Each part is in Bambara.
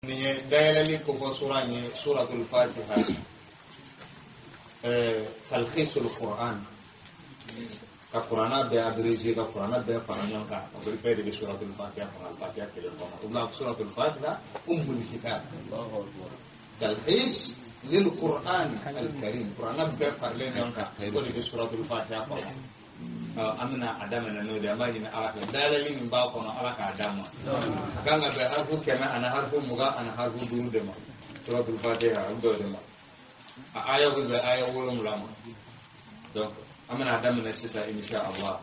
Nin ye dayɛlɛli kofɔ sura in ye, suratul Fatiha, talkhisul Quran, ka Kurana bɛɛ abrégé, ka Kurana bɛɛ fara ɲɔgɔn kan. O bɛɛ de bɛ suratul Fatiha kɔnɔ, al-Fatiha kelen kɔnɔ. O bila suratul Fatiha ummul kitab, talkhis lil Quran al-Karim, Kurana bɛɛ faralen ɲɔgɔn kan, o de bɛ suratul Fatiha kɔnɔ. An bɛna a daminɛ n'o de ye. An b'a ɲini Ala fɛ, dayɛlɛli min b'a kɔnɔ, Ala k'a d'an ma. A kan ka bɛn harifu 100 ani harifu 20 ani harifu 5 de ma. Suratul Fatiha, a bɛ bɛn o de ma. A aya bɛ bɛn aya 7 ma. Donc an bɛna a daminɛ sisan, insha Allah.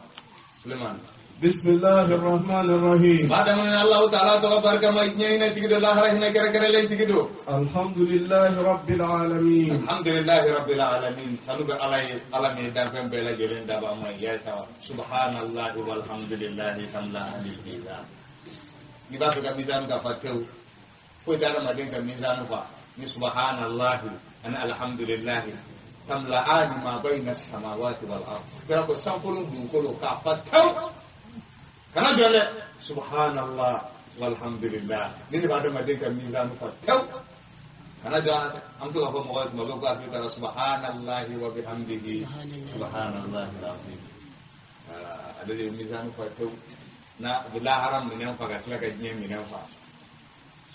Suleiman. بسم الله الرحمن الرحيم. Ba daminɛ Allahu ta'ala tɔgɔ barika ma, diɲɛ hinɛ tigi do, lahara hinɛ kɛrɛkɛrɛlen tigi do. الحمد لله رب العالمين. Alhamdulillahi rabbil alamin. Tanu bɛ Ala ye, Ala min ye danfɛn bɛɛ lajɛlen daba ma. Ya sawa, subhanallahi walhamdulillahi tamla alil mizan. N'i b'a fɛ ka mizan ka fa tewu, foyi tɛ adamaden ka mizan fa ni subhanallahi ani alhamdulillahi tamla'ani ma bayna as-samawati wal ard. Kira ko sankolo dugukolo k'a fa tewu, kana jɔ dɛ, subhanallah walhamdulillah, ni de b'a adamaden ka mizan fa tewu, kana jɔ. An bɛ to k'a fɔ mɔgɔ ye tuma bɛɛ ko a taara subhanallahi wa bihamdihi subhanallahi alazim. Ale de ye mizan fa tewu na bɛ lahara minɛn fa ka tila ka diɲɛ minɛn fa.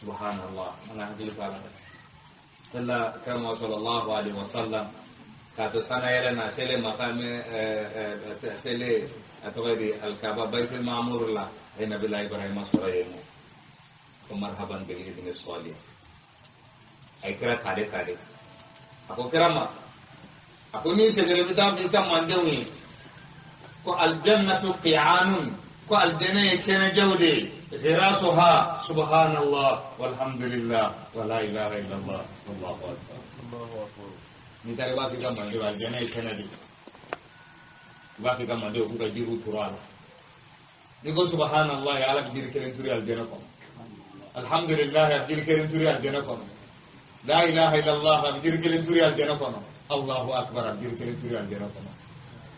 Subhanallah, an ka hakili to a la dɛ. Kala karamɔgɔ sallallahu alaihi wa sallam k'a to sana yɛlɛ na sele makami sele, a tɔgɔ di, alkaba baitul ma'mur la, a ye nabila Ibrahima sɔrɔ yen nɔ, ko marhaban bil ibni salih. A ye kira kale kale, a ko kira ma, a ko n'i seginna i bɛ taa i ka mandenw ye ko aljannatu qi'anun, ko aljana ye kɛnɛjaw de ye, ghirasuha subhanallah walhamdulillah wala ilaha illallah wallahu akbar. N'i taara i b'a k'i ka mandenw, aljana ye kɛnɛ de ye, i b'a k'i ka mandenw k'u ka jiriw turu a la. N'i ko subhanallah, Ala bɛ jiri kelen turu aljana kɔnɔ, alhamdulillah, a bɛ jiri kelen turu aljana kɔnɔ, la ilaha illallah, a bɛ jiri kelen turu aljana kɔnɔ, Allahu akbar, a bɛ jiri kelen turu aljana kɔnɔ.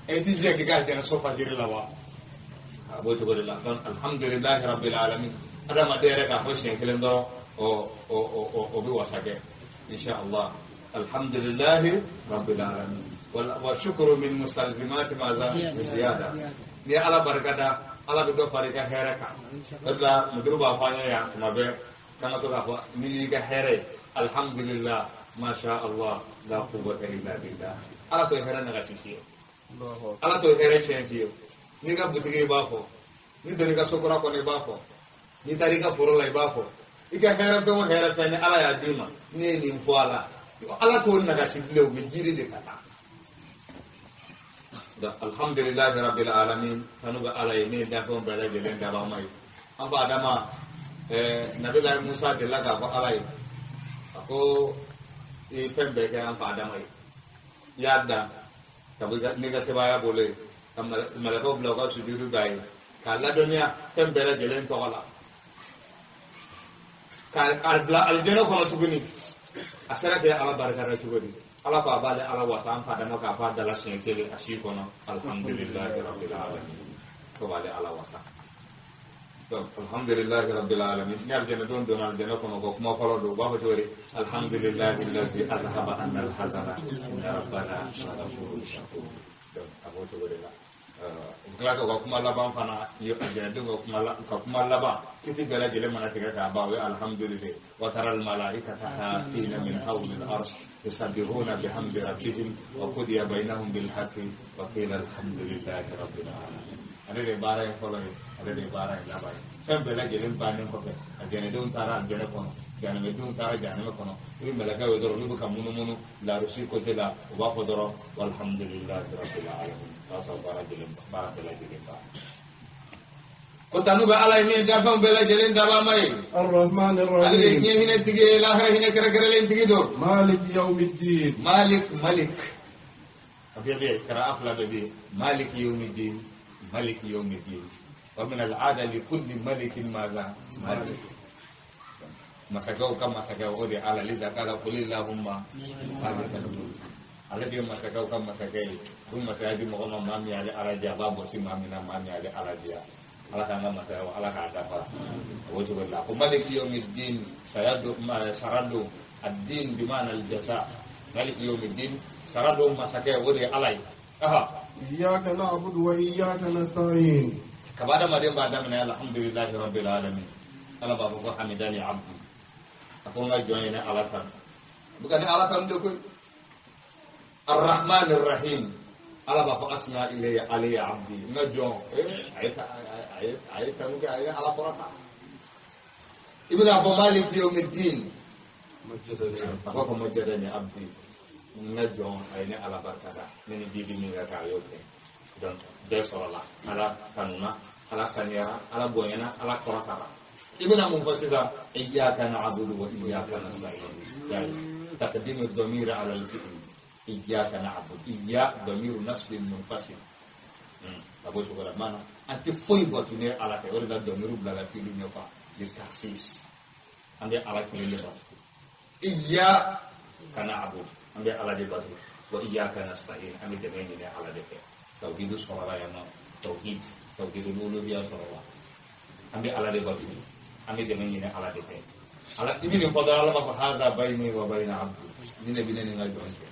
E ti jɛ k'i ka aljana so fa jiri la wa? A b'o cogo de la. Donc alhamdulillahi rabbil alamin, adamaden yɛrɛ k'a fɔ siɲɛ kelen dɔrɔn, o o o o bɛ wasa kɛ, insha Allah. Alhamdulillahi rabbil alamin wa shukru min mustalzimati maza ziyada. Ni Ala barika da, Ala bɛ dɔ fara i ka hɛrɛ kan. O de la muduru b'a fɔ an ye yan tuma bɛɛ k'an ka to k'a fɔ ni y'i ka hɛrɛ ye, alhamdulillah, masha Allah, la quwwata illa billah. Ala t'o hɛrɛ nagasi fiyewu, Ala t'o hɛrɛ tiɲɛ fiyewu. N'i ka butigi i b'a fɔ, n'i donna i ka so kura kɔnɔ i b'a fɔ, n'i taara i ka foro la i b'a fɔ, i ka hɛrɛ fɛn o hɛrɛ fɛn ni Ala y'a d'i ma, n'i ye nin fɔ a la, Ala t'o nagasi bilen, o bɛ jiri de ka taa. Alhamdulillahi rabbil alamin, tanu bɛ Ala ye min ye danfɛnw bɛɛ lajɛlen dabaa ma ye. An fa Adama, Nabilayi Musa delila k'a fɔ Ala ye, a ko i ye fɛn bɛɛ kɛ an fa Adama ye, i y'a dan ka bɔ n'i ka sebaaya bolo ye, ka mɛlɛkɛw bila u ka sujudu k'a ye, k'a ladɔnniya fɛn bɛɛ lajɛlen tɔgɔ la, k'a bila alijɛnɛ kɔnɔ tuguni. A sera kɛ Ala barika da cogo di? Ala ko a b'ale Ala wasa an fa Adama k'a fɔ a dala siɲɛ kelen a si kɔnɔ, alhamdulillahi rabbil alamin, ko b'ale Ala wasa. Donc alhamdulillahi rabbil alamin, ni alijɛnɛ don donna alijɛnɛ kɔnɔ, ko kuma fɔlɔ don, u b'a fɔ cogo di? Alhamdulillahi allazi azhaba anna alhazana inna rabbana laghafurun shakur. Donc a b'o cogo de la. U tila ka kuma laban fana ye, alijɛnɛdenw ka kuma laban kiti bɛɛ lajɛlen mana tigɛ k'a ban, o ye alhamdulilayi. Wa tara almalaikata hafina min hawli al-arsh yusabbihuna bihamdi rabbihim wa qudiya bainahum bil haqqi wa qila alhamdulillahi rabbil alamin. Ale de ye baara in fɔlɔ ye, ale de ye baara in laban ye. Fɛn bɛɛ lajɛlen bannen kɔfɛ, alijɛnɛdenw taara alijɛnɛ kɔnɔ, jahanamɛdenw taara jahanamɛ kɔnɔ, i bɛ mɛlɛkɛw ye dɔrɔn, olu bɛ ka munumunu larusi kote la, u b'a fɔ dɔrɔn walhamdulillahi rabbil alamin. O y'a sɔrɔ baara bɛɛ lajɛlen ban. Ko tanu bɛ Ala ye min ye danfɛnw bɛɛ lajɛlen dabaa ma ye. الرحمن Ale de ye الرحيم. diɲɛ hinɛ tigi ye, lahara hinɛ kɛrɛnkɛrɛnlen tigi don. مالك يوم الدين. Malik, Malik, a bɛɛ bɛ yen, kira fila bɛɛ bɛ yen, Malik yawmiddin, Malik yawmiddin. Wa min al-ada li kulli malikin maza malik, masakɛw ka masakɛ, o de ye Ala. Liza kala qul illahumma malikal mulk, ale de ye masakɛw ka masakɛ ye. Ko masaya di mɔgɔ ma, maa min y'ale Ala diya, a b'a bɔsi maa min na, maa min y'ale Ala diya. Ala k'an ka masaya ala k'a dafa o cogo la ko maliki yawmiddin sayadu sarado ad-din bi ma'na al-jaza maliki yawmiddin sarado masakɛ o de ye ala ye aha iyyaka na'budu wa iyyaka nasta'in kaba adamaden b'a daminɛ alhamdulillahi rabbil alamin ala b'a fɔ ko hamidani abdi a ko n ka jɔn ye ne ala tanu buka ne ala tanu de koyi arrahman arrahim ala b'a fɔ asna ilayya alayya abdi n ka jɔn a ye tanu kɛ a ye ala kɔrɔta i bɛna fɔ maliki yawmiddin a b'a fɔ majjadani abdi n ka jɔn a ye ne ala barikada ne ni bibi min ka kan a y'o kɛ donc bɛɛ sɔrɔla ala kanuna ala saniyara ala bonyana ala kɔrɔtara i bɛna mun fɔ sisan iyyaka na'budu wa iyyaka nasta'in taqdimu ad-damir ala al-fi'l iyyaka na'budu iyya damiru nasbin munfasil a b'o cogo la maana an tɛ foyi bato ne ala kɛ o de la damiru bilala fi'lu ɲɛ quoi le takhsis an bɛ ala kelen de bato iyyaka na'budu an bɛ ala de bato wa iyyaka nasta'in an bɛ dɛmɛ ɲini ala de fɛ tawhidu sɔrɔla yan nɔ tawhid tawhidul uluhiyya sɔrɔla an bɛ ala de bato an bɛ dɛmɛ ɲini ala de fɛ ala i bɛ nin fɔ dɔrɔn ala b'a fɔ haza bayni wa bayna abdi ni ne bɛ ne ni n ka jɔn cɛ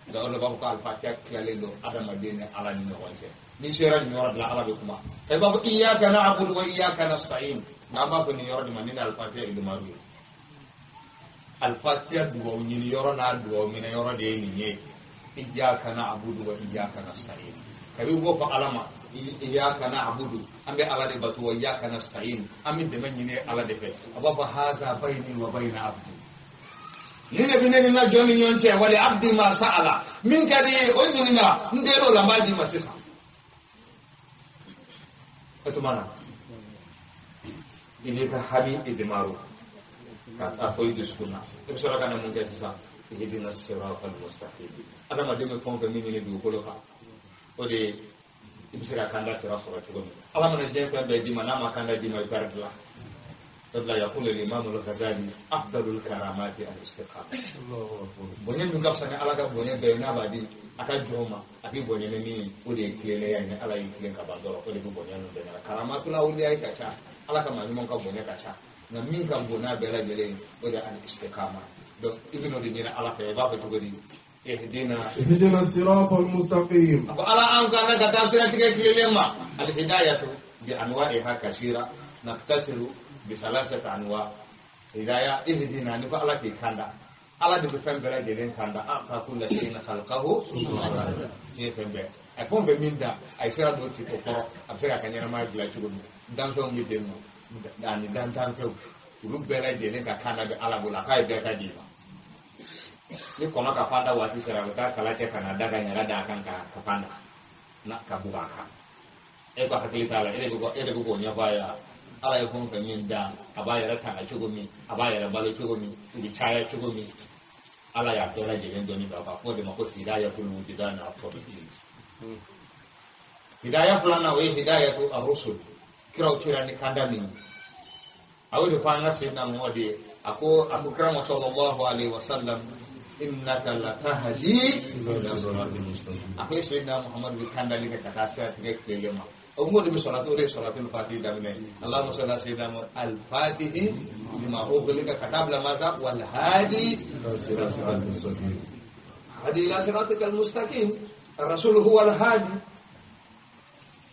nka o de b'a fɔ ko alifatiya tilalen don adamaden ni ala ni ɲɔgɔn cɛ n'i sera nin yɔrɔ de la ala bɛ kuma i b'a fɔ iyyaka na'budu wa iyyaka nasta'in nka an b'a fɔ nin yɔrɔ de ma ni alifatiya ilumaru ye alifatiya dugawu ɲini yɔrɔ n'a dugawu minɛ yɔrɔ de ye nin ye iyyaka na'budu wa iyyaka nasta'in kabi b'o fɔ ala ma iyyaka na'budu an bɛ ala de bato wa iyyaka nasta'in an bɛ dɛmɛ ɲini ala de fɛ a b'a fɔ haza bayni wa bayna abdi ni ne bɛ ne ni n ka jɔn ni ɲɔgɔn cɛ wali abdi ma sa'ala min ka di ye o ɲininka n den o la n b'a d'i ma sisan o tuma na i b'i ka hami idmaru ka taa fɔ i dusukun na i bɛ sɔrɔ ka na mun kɛ sisan ihdina siratal mustaqim adamaden bɛ fɛn o fɛn min ɲini dugukolo kan o de ye i bɛ se ka kanda sira sɔrɔ cogo min ala mana diɲɛ fɛn bɛɛ d'i ma n'a ma kanda d'i ma i pɛrɛdi la o de la yaqulu al-imam al-Ghazali afdalul karamati al-istiqama bonya min ka fisa ni ala ka bonya bɛɛ ye n'a b'a di a ka jɔn ma a bɛ bonya ni min ye o de ye tilennenya ye ni ala y'i tilen ka ban dɔrɔn o de bɛ bonya ninnu bɛɛ ɲɛna karamatul awliya ka ca ala ka maa ɲuman ka bonya ka ca nka min ka bon n'a bɛɛ lajɛlen ye o de ye al-istiqama donc i bɛn'o de ɲini ala fɛ i b'a fɔ cogo di ihdina siratal mustaqim a ko ala an kana ka taa siratigɛ tilennen ma al-hidayatu bi anwa'iha kasira naktasiru bi salasati anwa hidaya ihdina ni ko ala k'i kanda ala de bɛ fɛn bɛɛ lajɛlen kanda a'ta kulla shay'in khalqahu ni ye fɛn bɛɛ a ye fɛn o fɛn min da a ye sira dɔ ci o kɔrɔ a bɛ se k'a ka ɲɛnamaya dilan cogo min danfɛnw bɛ den nɔ ani dantanfɛnw olu bɛɛ lajɛlen ka kanda bɛ ala bolo a k'a ye bɛɛ ka d'i ma ni kɔnɔ ka fanda waati sera a bɛ taa kala cɛ ka na da ka ɲaga da a kan ka fanda na ka bugu a kan e ko hakili t'a la e de bɛ k'o ɲɛfɔ a ye ala ye fɛn o fɛn min da a b'a yɛrɛ tanga cogo min a b'a yɛrɛ balo cogo min u bɛ caya cogo min ala y'a bɛɛ lajɛlen dɔnni dɔn a b'a fɔ o de ma ko hidayatul wujudan at-tabi'in hidaya filanan o ye hidayatu ar-rusul kiraw cira ni kanda min ye a y'o de fɔ an ka sayyidina Muhammad ye a ko kira ma sallallahu alaihi wa sallam innaka latahdi ila siratin mustaqim a ko sayyidina Muhammad bɛ kandali kɛ ka taa sira tigɛ tilennen ma o ko de bɛ sɔrɔ o de ye sɔrɔtul fatihi daminɛ Allahumma salli ala sayyidina Muhammad al-fatihi lima ughliqa ka taa bila masa wal hadi ila siratil mustaqim hadi ila siratikal mustaqim ar-rasul huwa al-hadi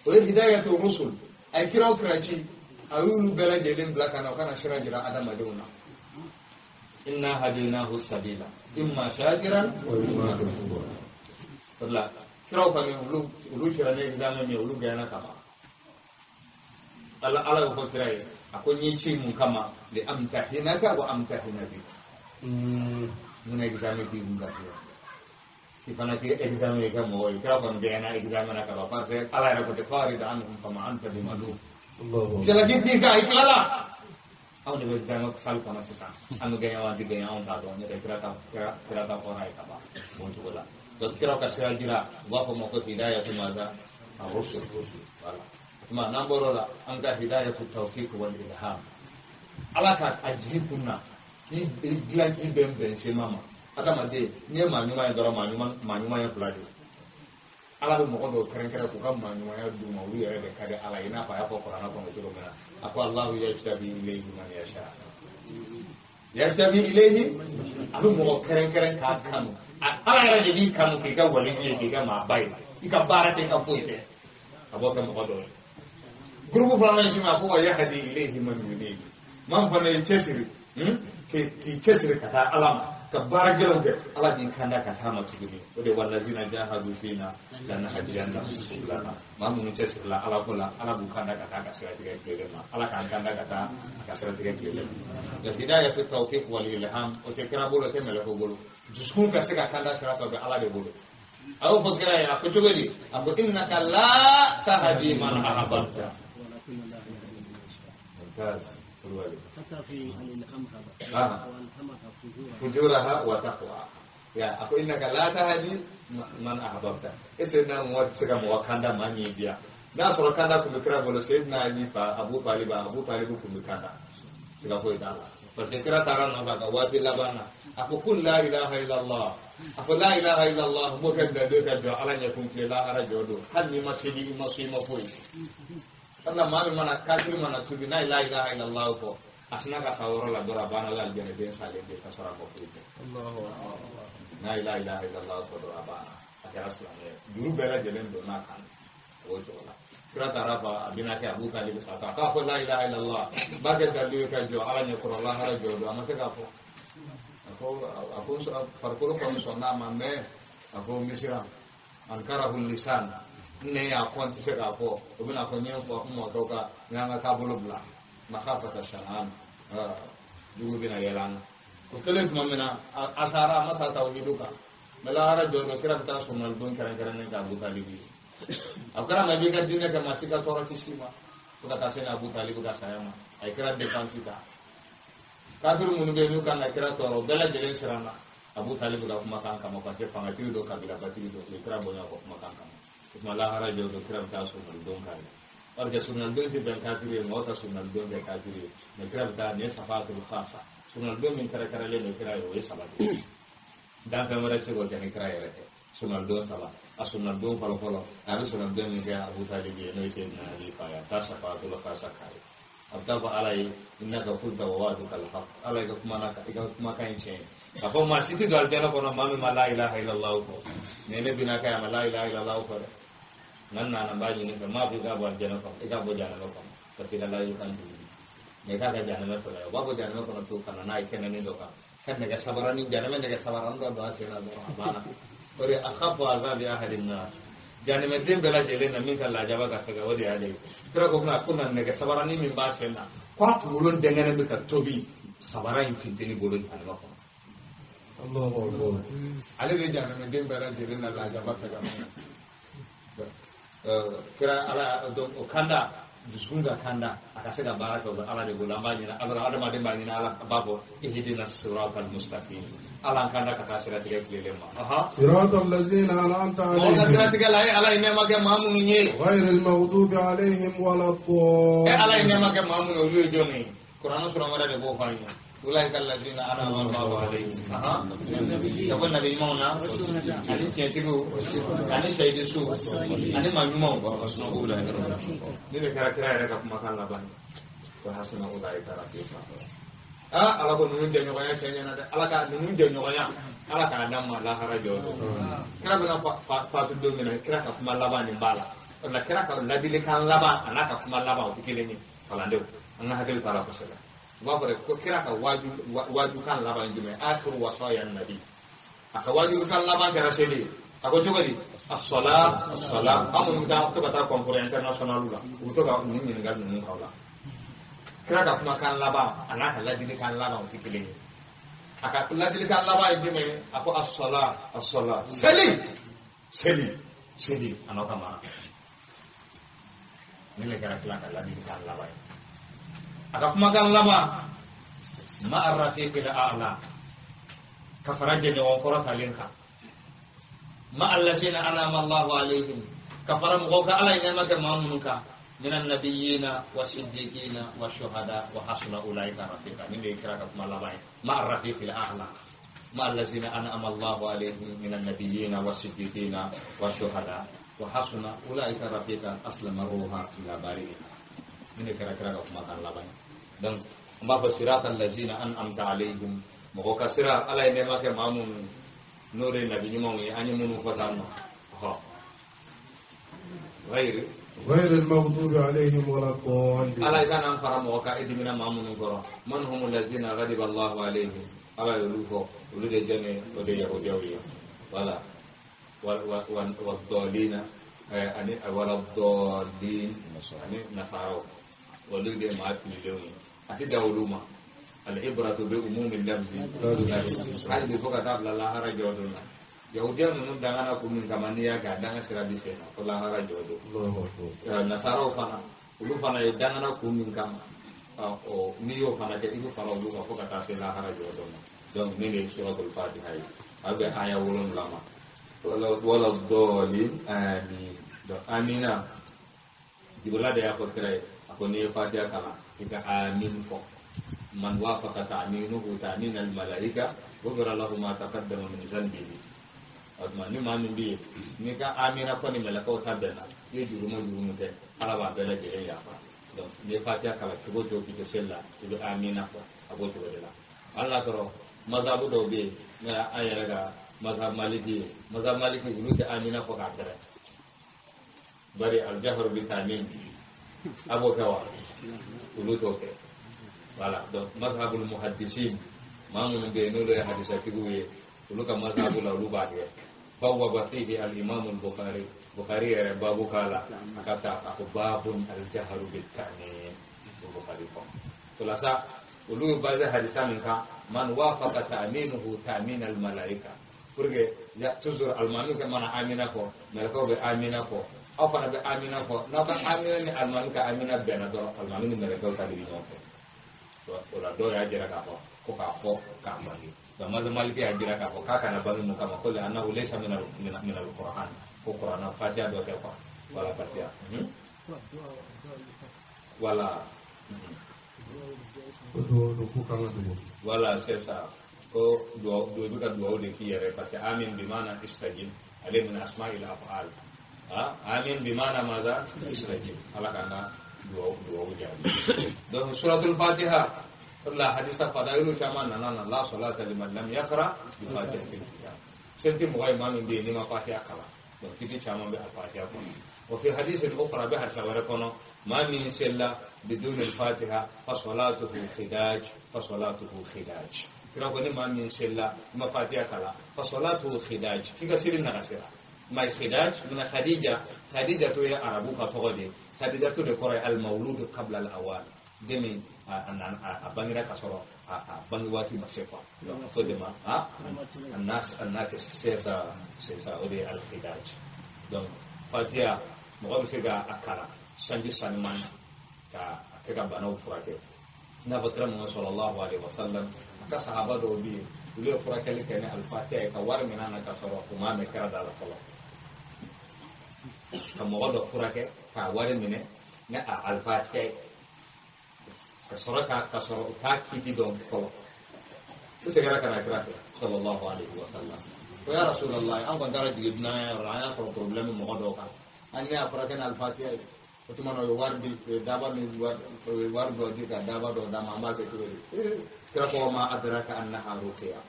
o ye hidayatu rusul a ye kiraw kira ci a y'olu bɛɛ lajɛlen bila ka na u kana sira jira adamadenw na inna hadaynahu sabila imma shakiran wa imma kafura o de la kiraw kɔni olu cira ni examen min ye olu gɛnna ka ban ala y'o fɔ kira ye a ko n y'i ci mun kama li amtahinaka wa amtahina bika n bɛna examen k'i kun ka fiye k'i fana k'i examen kɛ mɔgɔ ye kira kɔni gɛnna examen na ka ban parce que ala yɛrɛ ko ten farid anhum fama anta bimalum jalaki t'i kan i tilala anw de bɛ examen salle kɔnɔ sisan an bɛ gɛɲɛ wa an tɛ gɛɲɛ anw t'a dɔn n'o tɛ kira ta fɔra ye ka ban o cogo la donc kiraw ka sira jira u b'a fɔ ma ko hidayatu maza ar-rusul voilà tuma n'an bɔr'o la an ka hidayatu tawfiq wal ilham ala ka a jigin kun na k'i dilan k'i bɛn bɛn sema ma adamaden n'i ye maa ɲuman ye dɔrɔn maa ɲuman ye fila de ye Ala bɛ mɔgɔ dɔw kɛrɛnkɛrɛn k'u ka maaɲumanya d'u ma, olu yɛrɛ de ka di Ala ye, i n'a fɔ a y'a fɔ kuranɛ kɔnɔ cogo min na, a ko Allahu yajtabi ilayhi man yasha. Yajtabi ilayhi, a bɛ mɔgɔ kɛrɛnkɛrɛn k'a kanu. Ala yɛrɛ de b'i kanu k'i ka waliju ye, k'i ka maaba ye, i ka baara tɛ, i ka foyi tɛ, a b'o kɛ mɔgɔ dɔw ye. Gurupu filanan ye jumɛn? A ko wa yahdi ilayhi man yunib. Maa min fana ye cɛsiri, k'i cɛsiri ka taa Ala ma, ka baara gɛlɛnw kɛ, Ala b'i kanda ka taa ma tuguni. O de wallazina jahadu fina lanahdiyannahum subulana. Maa minnu cɛsirila Ala ko la, Ala b'u kanda ka taa ka siratigɛ tilennen ma. Ala k'an kanda ka taa a ka siratigɛ tilennen ma. Hidayatu tawfiq wal ilham, o tɛ kira bolo, o tɛ mɛlɛkɛ bolo. Dusukun ka se ka kanda sira fɛ, o bɛ Ala de bolo. A y'o fɔ kira ye, a ko cogo di? A ko innaka la tahdi man ahbabta. Mumtaz. حتى في الإلهام هذا وألهمها فجورها وتقواها. يا أكو إنك لا تهدي من أحببت. سيدنا محمد سيدنا موكاندا ما نيبيا. ناس ركاندا كم كرا بولو سيدنا علي فا أبو طالب أبو طالب كم كاندا. سيدا فوي دالا. فسكرا ترى نبغى واتي لبانا. أكو كل لا إله إلا الله. أكو لا إله إلا الله ممكن دوك جو على يكون في لا أرى جودو. هل ما سيدي ما سيما فوي. Karena maa min mana kafiri mana tubi n'a ye la ilaha illallah fɔ, a sina ka sa yɔrɔ la dɔrɔn a banna la alijɛnɛden salen de ka sɔrɔ a ma foyi kɛ. N'a ye la ilaha illallah fɔ dɔrɔn a banna, a kɛra silamɛ ye. Juru bɛɛ lajɛlen donna a kan o cogo la. Kira taara fɔ a bɛna kɛ Abu Talib sa k'a fɔ la ilaha illallah b'a kɛ dalilu ye ka jɔ Ala ɲɛkɔrɔ lahara jɔ don, a ma se k'a fɔ. A ko farikolo kɔni sɔnn'a ma, mais a ko n bɛ siran ankarahu lisan. Ne y'a kɔn tɛ se k'a fɔ, o bɛna fɔ n ye n fɔ n mɔkɛw ka n y'an ka taabolo bila makhafata shan'an, jugu bɛna yɛlɛ an na. O kɛlen tuma min na, a sara, a ma sa tawhidu kan. Mais lahara jɔ don, kira bɛ taa sɔmɔlidon kɛrɛnkɛrɛnnen kɛ Abu Talib ye. A kɛra ma i b'i ka diinɛ kɛ, maa si ka tɔɔrɔ tɛ s'i ma, fo ka taa se Abu Talib ka saya ma. A ye kira défense ta. Kafiri minnu bɛ yen n'u kan ka kira tɔɔrɔ, o bɛɛ lajɛlen siranna Abu Talib ka kumakan kama, parce que fangatigi don, kabilabatigi don, u ye kira bonya o kumakan kama. O tuma lahara jɔ don, kira bɛ taa sɔmɔlidon k'a ye. Parce que sɔmɔlidon tɛ bɛn kafiri ye, mɔgɔw ka sɔmɔlidon kɛ kafiri ye, mais kira bɛ taa nin ye safatul khasa. Sɔmɔlidon min kɛrɛnkɛrɛnlen don kira ye, o ye saba de ye. Danfɛn wɛrɛ tɛ se k'o kɛ ni kira yɛrɛ tɛ. Sɔmɔlidon saba, a sɔmɔlidon fɔlɔ fɔlɔ, a bɛ sɔmɔlidon min kɛ Abu Talib ye, n'o ye Seydina Ali fa ye, a bɛ taa safatul khasa k'a ye. A bɛ taa fɔ Ala ye, innaka kunta wa wa'duka al-haq. Ala i ka kuma na, i ka kumakan ye tiɲɛ ye. K'a fɔ maa si tɛ don alijana kɔnɔ maa min ma la ilaha illallah fɔ. Nin ye ne binna kɛ a ma la ilaha illallah fɔ dɛ. Nka n nana n b'a ɲini fɛ, n m'a fɔ i k'a bɔ alijana kɔnɔ, i k'a bɔ jahanama kɔnɔ, parce que i ka layidu kan tɛ wuli. Mɛ i k'a ka jahanama fɔlɔ ye, u b'a bɔ jahanama kɔnɔ pewu ka na n'a ye kɛnɛnin dɔ kan. Ka nɛgɛ sabarani, jahanama nɛgɛ sabarani dɔ don a sen na dɔrɔn a banna. O de akhafu azabi ahli nar. Jahanamaden bɛɛ lajɛlen na min ka lajaba ka fɛgɛ, o de y'ale ye. Kira ko ko na nɛgɛ sabarani min b'a sen na, k'a kunkolo dɛngɛnɛ bɛ ka tobi sabara in funteni bolo jahanama kɔnɔ. Ale de jahanamaden bɛɛ lajɛlen na lajaba fɛ ka kira Ala donc o kanda, dusukun ka kanda, a ka se ka baara kɛ, o bɛ Ala de bolo. An b'a ɲini Ala, adamaden b'a ɲini Ala, a b'a fɔ ihdina siratal mustaqim. Ala an kanda ka taa siratigɛ tilelen ma. Siratal lazina an'amta alayhim. Mɔgɔ ka siratigɛ la, e Ala ye nɛɛma kɛ maa minnu ye. Ghayril maghdubi alayhim waladdallin. E Ala ye nɛɛma kɛ maa minnu ye, olu ye jɔn ye? Kuranɛ sura wɛrɛ de b'o fɔ an ye. Ulaika allazina an'ama Allahu alayhim. Ka bɔ nabi ɲumanw na, ani tiɲɛtigiw, ani sahidisuw, ani maa ɲumanw. Ni de kɛra kira yɛrɛ ka kumakan laban ye. Wa hasuna ulaika rafiqa. Ala ko ninnu jɛɲɔgɔnya cɛ ɲɛna dɛ. Ala ka ninnu jɛɲɔgɔnya, Ala k'a d'an ma lahara jɔ don. Kira bɛna fatu don min na, kira ka kuma laban nin b'a la. O la kira ka ladilikan laban a n'a ka kuma laban o tɛ kelen ye. Kalandenw, an ka hakili to a la kosɛbɛ. U b'a fɔ de ko kira ka wajukan laban ye jumɛn ye? Akhiru wasaya nabi. A ka wajukan laban kɛra seli ye. A ko cogo di? As-sala, as-sala. An minnu bɛ taa to ka taa concours international la, u bɛ to ka nin ɲininkali ninnu k'aw la. Kira ka kumakan laban a n'a ka ladilikan laban o tɛ kelen ye. A ka ladilikan laban ye jumɛn ye? A ko as-sala, as-sala. Seli, seli, seli. A n'aw ka mara. Nin de kɛra kira ka ladilikan laban ye. A ka kumakan laban ma'a rafiqil a'la, ka fara jɛɲɔgɔn kɔrɔ talen kan. Ma'a allazina an'ama Allahu alayhim, ka fara mɔgɔw kan Ala ye nɛɛma kɛ maa minnu kan. Minan nabiyina wa siddiqina wa shuhada wa hasuna ulaika rafiqa. Nin de ye kira ka kuma laban ye. Ma'a rafiqil a'la, ma'a allazina an'ama Allahu alayhim minan nabiyina wa siddiqina wa shuhada Wa hasuna ulaika rafiqan aslama ruha ila bari'iha. Ini kira-kira ka kumakan laban. Donc n b'a fɔ siratal lazina an'amta alayhim, mɔgɔ ka sira Ala ye nɛɛma kɛ maa minnu n'o de ye nabi ɲumanw ye, an ye minnu fɔ tan nɔ. غير المغضوب عليهم ولا الضالين. Ala kana an fara mɔgɔ kan e dimina maa minnu kɔrɔ. Man humu lazina ghadiba Allahu alayhim, Ala y'olu fɔ, olu de jɛn o de yahudiyaw ye. Voilà. والضالين ani wala ddallin ani nasaraw, olu de maa fililenw ye. A ti da olu ma. Al-ibratu bi umumi lafzi, hali bi fo ka taa bila lahara jɔ don na. Yahudiya ninnu dangana kun min kama, n'i y'a kɛ a danga sira bi sen na fo lahara jɔ don. Nasaraw fana, olu fana ye dangana kun min kama, n'i y'o fana kɛ i bɛ fara olu kan fo ka taa se lahara jɔ don na. Donc nin de ye suratul Fatiha ye, a bɛ aya 7 ma. Wala ddallin amin. Donc amina, Jibrila de y'a fɔ kira ye, a ko n'i ye Fatiha kalan i ka amin fɔ. Man wafaqa ta'minuhu ta'min al-malaika ghufira lahu ma taqaddama min dhanbihi. O tuma ni maa min bɛ yen n'i ka amina fɔ ni mɛlɛkɛw ta bɛnna, i ye jurumu kɛ, Ala b'a bɛɛ lajɛlen yafa. Donc n'i ye Fatiha kalan cogo o cogo k'i to seli la, i bɛ amina fɔ, a b'o cogo de la. Hali n'a sɔrɔ mazhabu dɔw bɛ yen, n'o y'an yɛrɛ ka mazhab maliki ye, mazhab maliki olu tɛ amina fɔ k'a kɛrɛ, bari al-jahru bi ta'min a b'o kɛ wa, olu t'o kɛ. Voilà. Donc mazhabul muhaddisin, maa minnu bɛ yen n'olu ye hadisatigiw ye, olu ka mazhabu la olu b'a kɛ. Bawwaba fihi al-imam al-Bukhari, Bukhari yɛrɛ babu k'a la, a ka taa a ko babun al-jahru bi ta'min, o Bukhari fɔ. O la sa olu ye basé hadisa min kan, man wafaqa ta'minuhu ta'min al-malaika, pour que toujours alimami ka mana amina fɔ, mɛlɛkɛw bɛ amina fɔ, aw fana bɛ amina fɔ. N'aw ka amina ni alimami ka amina bɛnna dɔrɔn, alimami ni mɛlɛkɛw ta de bɛ ɲɔgɔn fɛ. O la dɔw y'a jira k'a fɔ ko k'a fɔ k'a bange. Donc mazhab maliki y'a jira k'a fɔ k'a kana bange mun kama, ko annahu laysa min al-Qur'an, ko Qur'an Fatiha dɔ tɛ quoi. Voilà Fatiha. Voilà. Voilà, c'est ça. Ko duwawu bɛ ka duwawu de k'i yɛrɛ, parce que amin bi maana istajib, ale min asma'il af'al. Amin bi maana maza istajib. Ala k'an ka duwawu jaabi. Donc suratul Fatiha, la hadisa fadailu caman nana na la salata liman lam yaqra bi fatihatil kitab. Seli tɛ mɔgɔ ye maa min bɛ yen n'i ma Fatiha kalan. Donc kiti caman bɛ al-Fatiha kɔnɔ. Wa fi hadisin ukhra bɛ hadisa wɛrɛ kɔnɔ, maa min selila biduni al-Fatiha fa salatuhu khidaj, fa salatuhu khidaj. Kira ko ni maa min selila i ma Fatiha kalan, fa salatuhu khidaj, k'i ka seli nagasira. Mai khidaj mina Khadija, Khadija to ye arabu ka tɔgɔ de ye. Khadija to de kɔrɔ ye al-mawlud qabla al-awan, den min a bangira ka sɔrɔ a bange waati ma se quoi. Donc a fɔ de ma an-nas c'est ça, c'est ça, o de ye al-khidaj. Donc Fatiha mɔgɔ bɛ se ka a kalan sanji sanuman ka a kɛ ka banaw furakɛ. I n'a fɔ kira Muhammad sallallahu alaihi wa sallam, a ka sahaba dɔw bɛ yen, olu ye furakɛli kɛ ni al-Fatiha ye ka wari minɛ a na ka sɔrɔ u m'a mɛn kira da la fɔlɔ. Ka mɔgɔ dɔ furakɛ k'a wari minɛ ni a al-Fatiha ye, ka sɔrɔ ka sɔrɔ u t'a kiti dɔn fɔlɔ. U seginna ka na kira fɛ sallallahu alaihi wa sallam, ko ya Rasulallah, an kɔni taara jigin dunan yɔrɔ la, an y'a sɔrɔ problème mɔgɔ dɔw kan, an y'a furakɛ ni al-Fatiha ye. O tuma na o ye wari di, o ye daba min wari, o ye wari dɔ di ka daba dɔ d'a ma, an b'a kɛ cogo di? Kira ko ma adraka annaha ruqya,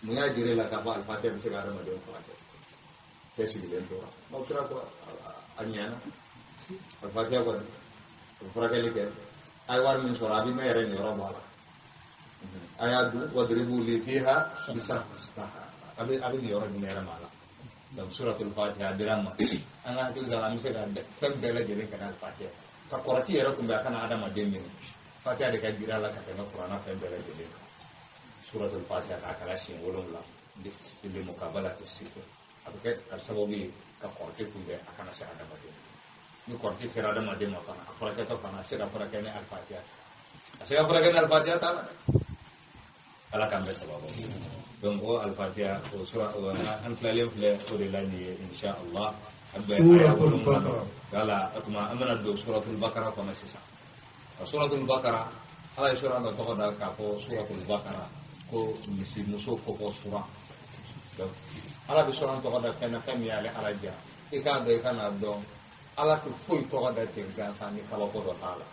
mun y'a jira e la k'a fɔ al-Fatiha bɛ se ka adamaden furakɛ? Cɛ sigilen tora. Ɔ kira ko a ɲɛna, al-Fatiha kɔni o furakɛli kɛ, a ye wari min sɔrɔ a bɛ ne yɛrɛ niyɔrɔ bɔ a la, a y'a dun wadribu li fiha bisa, a bɛ niyɔrɔ di ne yɛrɛ ma a la. Donc suratul Fatiha dira ma, an ka hakili la an bɛ se ka fɛn bɛɛ lajɛlen kɛ n'al-Fatiha. Ka kɔrɔti yɛrɛ kunbɛn a kana adamaden minɛ, Fatiha de ka jira a la ka tɛmɛ kuranna fɛn bɛɛ lajɛlen kan. Suratul Fatiha k'a kala siɲɛ 7 li muqabalati sihir, a bɛ kɛ sababu ye ka kɔrɔti kunbɛn a kana se adamaden. Ni kɔrɔti sera adamaden ma fana, a furakɛtɔ fana a se ka furakɛ ni al-Fatiha, a se ka furakɛ ni al-Fatiha t'a la dɛ. Ala k'an bɛɛ sababu. Donc o al-Fatiha o sura o an tilalen filɛ o de la nin ye insha Allah. A bɛ aya 7. Wala o tuma an bɛna don suratul Bakara kɔnɔ sisan. Suratul Bakara, Ala ye sura dɔ tɔgɔ da k'a fɔ suratul Bakara ko misimuso kɔkɔ sura. Donc Ala bɛ sura tɔgɔ da fɛn na, fɛn min y'ale Ala diya. I k'a dɔn i ka n'a dɔn ala tɛ foyi tɔgɔ da ten gansan ni kabako dɔ t'a la.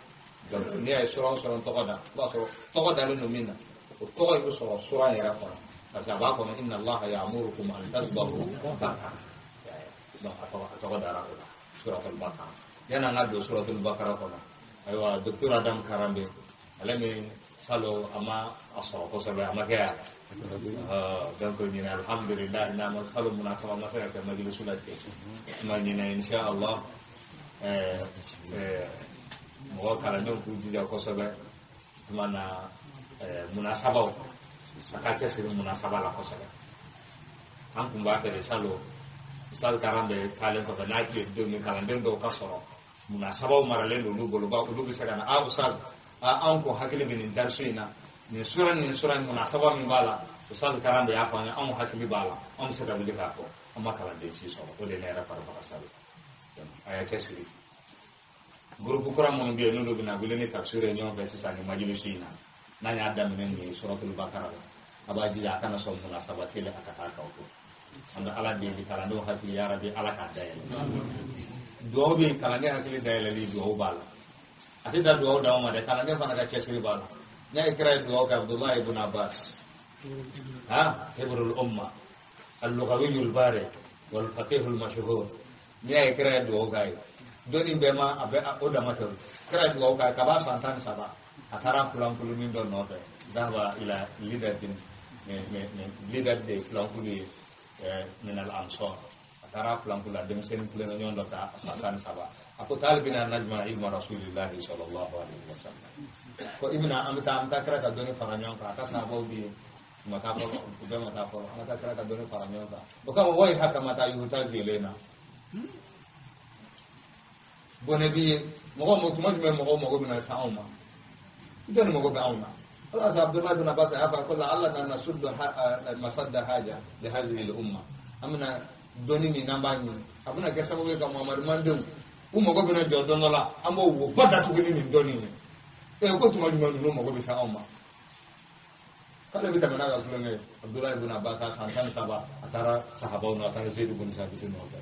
Donc n'i y'a ye sura o sura tɔgɔ da, i b'a sɔrɔ tɔgɔ dalen don min na, o tɔgɔ in bɛ sɔrɔ sura yɛrɛ kɔnɔ, parce que a b'a kɔnɔ inna allaha ya'murukum an tadhbahu baqara. Donc a tɔgɔ dara o la, suratul Bakara. Yan'an ka don suratul Bakara kɔnɔ, ayiwa, docteur Adam Karambe, ale min salo a ma a sɔrɔ kosɛbɛ, a ma kɛ yan. Donc ɲinɛ, alhamdulillah, n'a ma salo munasaba ma se ka kɛ majilisu la ten ma ɲinɛ, insha Allah, mɔgɔ kalandenw k'u jija kosɛbɛ. Tuma na munasabaw, a ka cɛsiri munasaba la kosɛbɛ. An kun b'a fɛ de salo sal karan bɛ taalen kɔfɛ, n'a tile don min kalanden dɔw ka sɔrɔ munasabaw maralen don olu bolo, ba olu bɛ se ka na a ustaz, a anw ko hakili bɛ nin darisu in na, nin sura, nin sura in munasaba min b'a la, ustaz karan bɛ y'a fɔ an ye, anw hakili b'a la, anw bɛ se ka wuli k'a fɔ. An ma kalanden si sɔrɔ, o de ye ne yɛrɛ fari faga salo. A y'a cɛsiri. Groupe kura minnu bɛ yen, n'olu bɛna wuli ni tafsir ye ɲɔgɔn fɛ sisan nin majilisi in na, n'an y'a daminɛ nin ye suratul Bakara la, a b'a jija a kana sɔn munasaba kelen a ka taa k'aw to. An bɛ ala deli, kalandenw hakili, ya rabi, ala k'a dayɛlɛ. Duwawu bɛ yen, kalanden hakili dayɛlɛli duwawu b'a la. A tɛ da duwawu d'anw ma dɛ, kalanden fana ka cɛsiri b'a la. N'a ye kira ye duwawu kɛ Abdullahi ibn Abbas, ha hibrul umma al-lughawi al-bari wal faqih al-mashhur, n'i y'a ye kira ye duwawu k'a ye, dɔnni bɛɛ ma a bɛ o dama tɛ. Kira ye duwawu k'a ye kab'a san 13, a taara filankulunin dɔ nɔfɛ, dhahaba ila lidatin lidat de ye filankulu ye min al ansar. A taara filankulu la, denmisɛnnin kulonkɛ ɲɔgɔn dɔ ta, san 13. A ko taali bina najma ilma rasulillahi sallallahu alaihi wasallam, ko i bɛna an bɛ taa kira ka dɔnni fara ɲɔgɔn kan. A ka sahabaw bɛ yen, u ma taa fɔlɔ, u bɛɛ ma taa fɔlɔ. An ka taa kira ka dɔnni fara ɲɔgɔn kan. O kama wayi haka mata yuhtaju ilayna. Bɔnɛ b'i ye mɔgɔ mɔgɔ tuma jumɛn mɔgɔw mago bɛna se anw ma? Jɔnni mago bɛ anw na? Ala sa Abdullahi bin Abbas a y'a fɔ ko la alla na nasuddu masadda haja li hadhihi al umma. An bɛna dɔnni min n'an b'a ɲini, a bɛna kɛ sababu ye ka Muhammadu mandenw u mago bɛna jɔ don dɔ la, an b'o wo ba datugu ni nin dɔnni ye. Ee, ko tuma jumɛn ninnu mago bɛ se anw ma? K'ale bɛ tɛmɛ n'a ka tulonkɛ ye. Abdullahi bin Abbas a san 13, a taara sahabaw nɔ, a taara Zeyidu bin Sabiti nɔfɛ.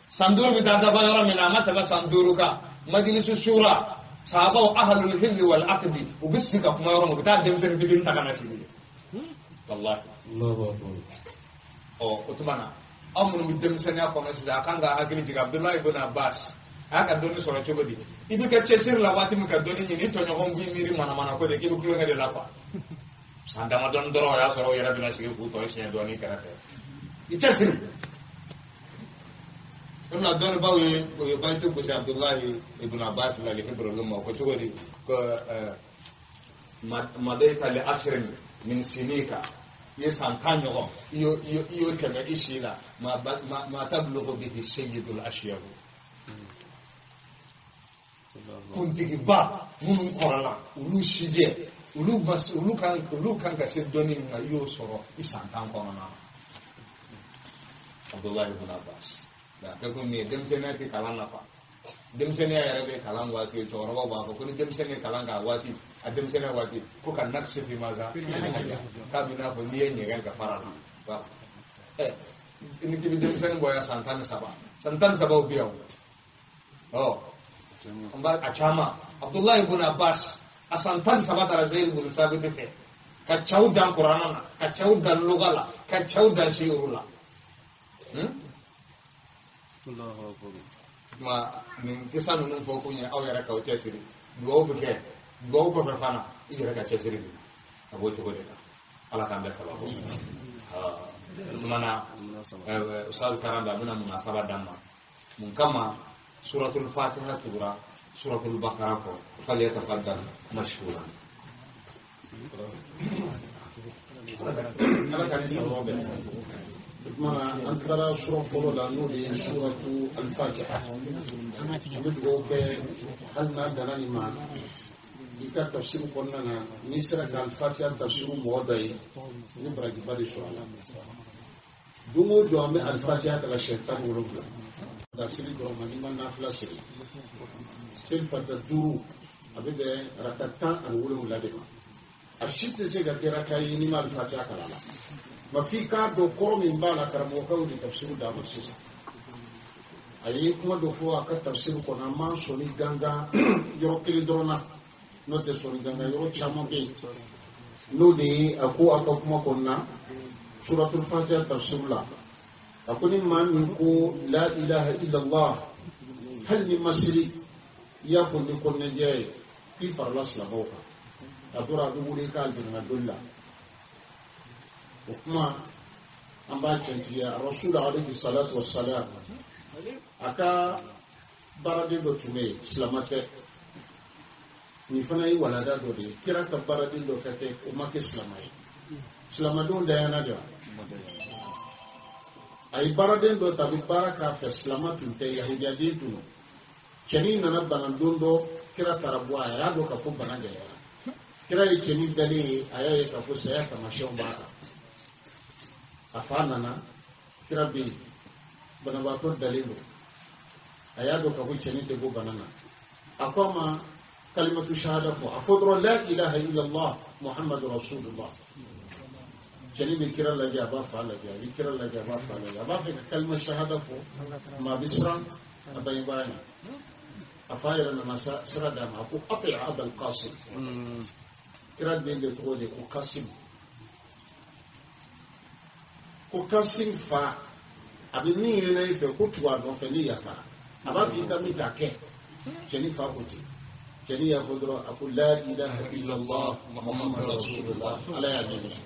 San 5 bɛ taa dafa yɔrɔ min na, a ma tɛmɛ san 5 kan, majilisu shura, sahabaw ahlul hilli wal aqdi, u bɛ sigi ka kuma yɔrɔ min, u bɛ taa denmisɛnnin fitinin ta ka na sigi yen, wallahi. Ɔ, o tuma na aw minnu bɛ denmisɛnninya kɔnɔ sisan, a kan ka hakili jigin Abdullahi ibn Abbas a y'a ka dɔnni sɔrɔ cogo di. I bɛ kɛ cɛsiri la waati min ka dɔnni ɲini, i tɔɲɔgɔnw b'i miiri manamana ko de k'i bɛ tulonkɛ de la quoi. San damadɔni dɔrɔn, o y'a sɔrɔ o yɛrɛ bɛna sigi k'u tɔ siɲɛ dɔɔni kɛrɛfɛ. I cɛsiri. O na dɔnnibaw ye, o ye baasi gosi Abdullahi ibn Abbas la, li hibrul ma ko cogo di ko madaita li ashrin min sinika, i ye san 10 ɲɔgɔn i y'o tɛmɛ i si la, ma tablughu bihi sayyidul ashyabu, kuntigiba minnu kɔrɔla, olu sijɛ, olu ma olu kan ka se dɔnni min na, i y'o sɔrɔ i san 10 kɔnɔna na. Abdullahi ibn Abbas. A kɛ kun min ye, denmisɛnninya tɛ kalan nafa. Denmisɛnninya yɛrɛ bɛ kalan waati, cɛkɔrɔbaw b'a fɔ ko ni denmisɛnnin ye kalan k'a waati, a denmisɛnninya waati, ko ka nakisi fi ma k'a bɛ n'a fɔ n'i ye ɲɛgɛn ka fara la. Ɛ, ni k'i bɛ denmisɛnnin bɔ yan san 13, san 13 bɛ yan o, ɔ n b'a a caman. Abdullahi ibn Abbas a san 13 taara Zeyid ibn Sabit fɛ ka cɛw dan kuranna na, ka cɛw dan luga la, ka cɛw dan siru la. Kuma nin kisa ninnu fɔ kun ye aw yɛrɛ k'aw cɛsiri. Duwawu bɛ kɛ, duwawu kɔfɛ fana i yɛrɛ ka cɛsiri bi a b'o cogo de la. Ala k'an bɛɛ sababu. O tuma na ustaz Karamba a bɛna munasaba d'an ma mun kama suratul Fatiha tugura suratul Bakara kɔ. Falyatafaddal mashkuran. Ala ka ni sababu bɛn. O tuma na an taara sura fɔlɔ la, n'o de ye suratu Alfatiha. An bɛ dugawu kɛ, hali n'a danna nin ma i ka tafsiru kɔnɔna na, n'i sera ka Alfatiha tafsiru mɔgɔ dɔ ye, i bɛ barajiba de sɔrɔ a la. Don o don an bɛ Alfatiha kalan siɲɛ 17. Da seli dɔrɔn ma, n'i ma nafila seli, seli farida duuru, a bɛ bɛn raka 17 de ma. A si tɛ se ka kɛ raka ye n'i ma Alfatiha kalan la. Ma f'i k'a dɔn kɔrɔ min b'a la, karamɔgɔkaw de tafsiru d'a ma sisan. A ye kuma dɔ fɔ a ka tafsir kɔnɔ, an m'an sɔnni gangan yɔrɔ kelen dɔrɔn na, n'o tɛ sɔnni gangan yɔrɔ caman bɛ yen. N'o de ye a ko a ka kuma kɔnɔna suratul Fatiha tafsir la, a ko ni maa min ko la ilaha illallah, hali ni ma seli, i y'a fɔ ni kɔnɔnajɛya ye k'i farala silamɛw kan, a tora a bɛ wuli i ka alijana doli la. O kuma an b'a tiɲɛtigiya. Rasul alayhi salatu wassalam a ka baaraden dɔ tun bɛ yen, silamɛ tɛ. Nin fana ye walada dɔ de ye, kira ka baaraden dɔ ka kɛ o ma kɛ silamɛ ye. Silamɛdenw dayana de wa? A ye baaraden dɔ ta, a bɛ baara k'a fɛ, silamɛ tun tɛ, yahudiyaden tun don. Cɛnin nana bana don dɔ, kira taara bɔ a y'a dɔn k'a fɔ bana gɛlɛyara. Kira ye cɛnin dalen ye, a y'a ye k'a fɔ saya taamasiyɛnw b'a kan. A fa nana, kira bɛ yen, banabaatɔ dalen don. A y'a dɔn k'a fɔ cɛnin tɛ bɔ bana na. A ko a ma kalimatu shahada fɔ, a fɔ dɔrɔn la ilaha illallah muhammadu rasulullah. Cɛnin bɛ kira lajɛ, a b'a fa lajɛ, a bɛ kira lajɛ, a b'a fa lajɛ, a b'a fɛ ka kalima shahada fɔ, mɛ a bɛ siran a bangebaa ɲɛ. A fa yɛrɛ nana sira d'a ma, a ko ati abal qasim. Kira den de tɔgɔ de ko Kasim. Ko Kasim fa, a bɛ min ɲini i fɛ ko tugu a nɔfɛ ni yafara, a b'a fɔ i ka min k'a kɛ. Cɛnin fa ko ten. Cɛnin y'a fɔ dɔrɔn, a ko la ilaha illallah muhammadu rasulullah. Ala y'a ɲɛminɛ.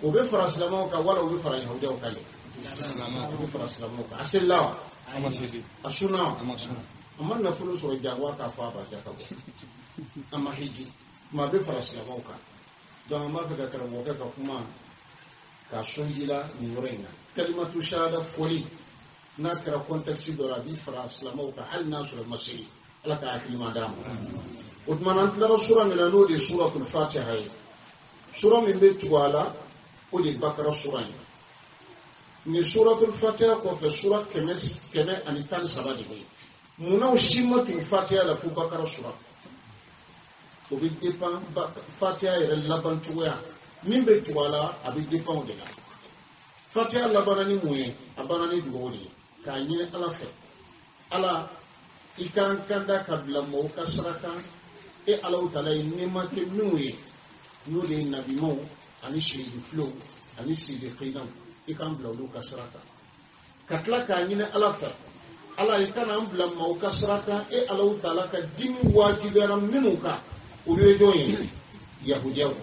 O bɛ fara silamɛw kan wala o bɛ fara yahudiyaw kan de? O bɛ fara silamɛw kan. A selila wa? A sunna wa? A ma nafolo sɔrɔ jagoya k'a fɔ a b'a ka bɔ. A ma hiji. Kuma bɛ fara silamɛw kan. Donc an b'a fɛ ka karamɔgɔkɛ ka kuma k'a sɔn ji la nin yɔrɔ in na. Kalimatu shahada fɔli n'a kɛra contexte dɔ la, a b'i fara silamɛw kan hali n'a sɔrɔ ma seli. Ala ka hakilima d'a ma. O tuma na an tilara sura min na, n'o de ye suratul Fatiha ye. Sura min bɛ tugu a la, o de ye Bakara sura ye. Nin suratul Fatiha kɔfɛ, sura 113 de bɛ yen. Munna o si ma tugu Fatiha la fo Bakara sura? O bɛ dépend Fatiha yɛrɛ laban cogoya min bɛ tugu a la, a bɛ dépend o de la. Fatiha labanna ni mun ye? A banna ni dugawu de ye, k'a ɲini Ala fɛ. Ala, i k'an kanda ka bila mɔgɔw ka sira kan, e Alahu taala ye nɛɛma kɛ minnu ye, n'o de ye nabimaw ani seyidufilenw ani sidiqinaw, i k'an bila olu ka sira kan. Ka tila k'a ɲini Ala fɛ, Ala i kana an bila maaw ka sira kan, e Alahu taala ka dimi wajibiyara minnu kan, olu ye jɔn ye? Yahudiyaw.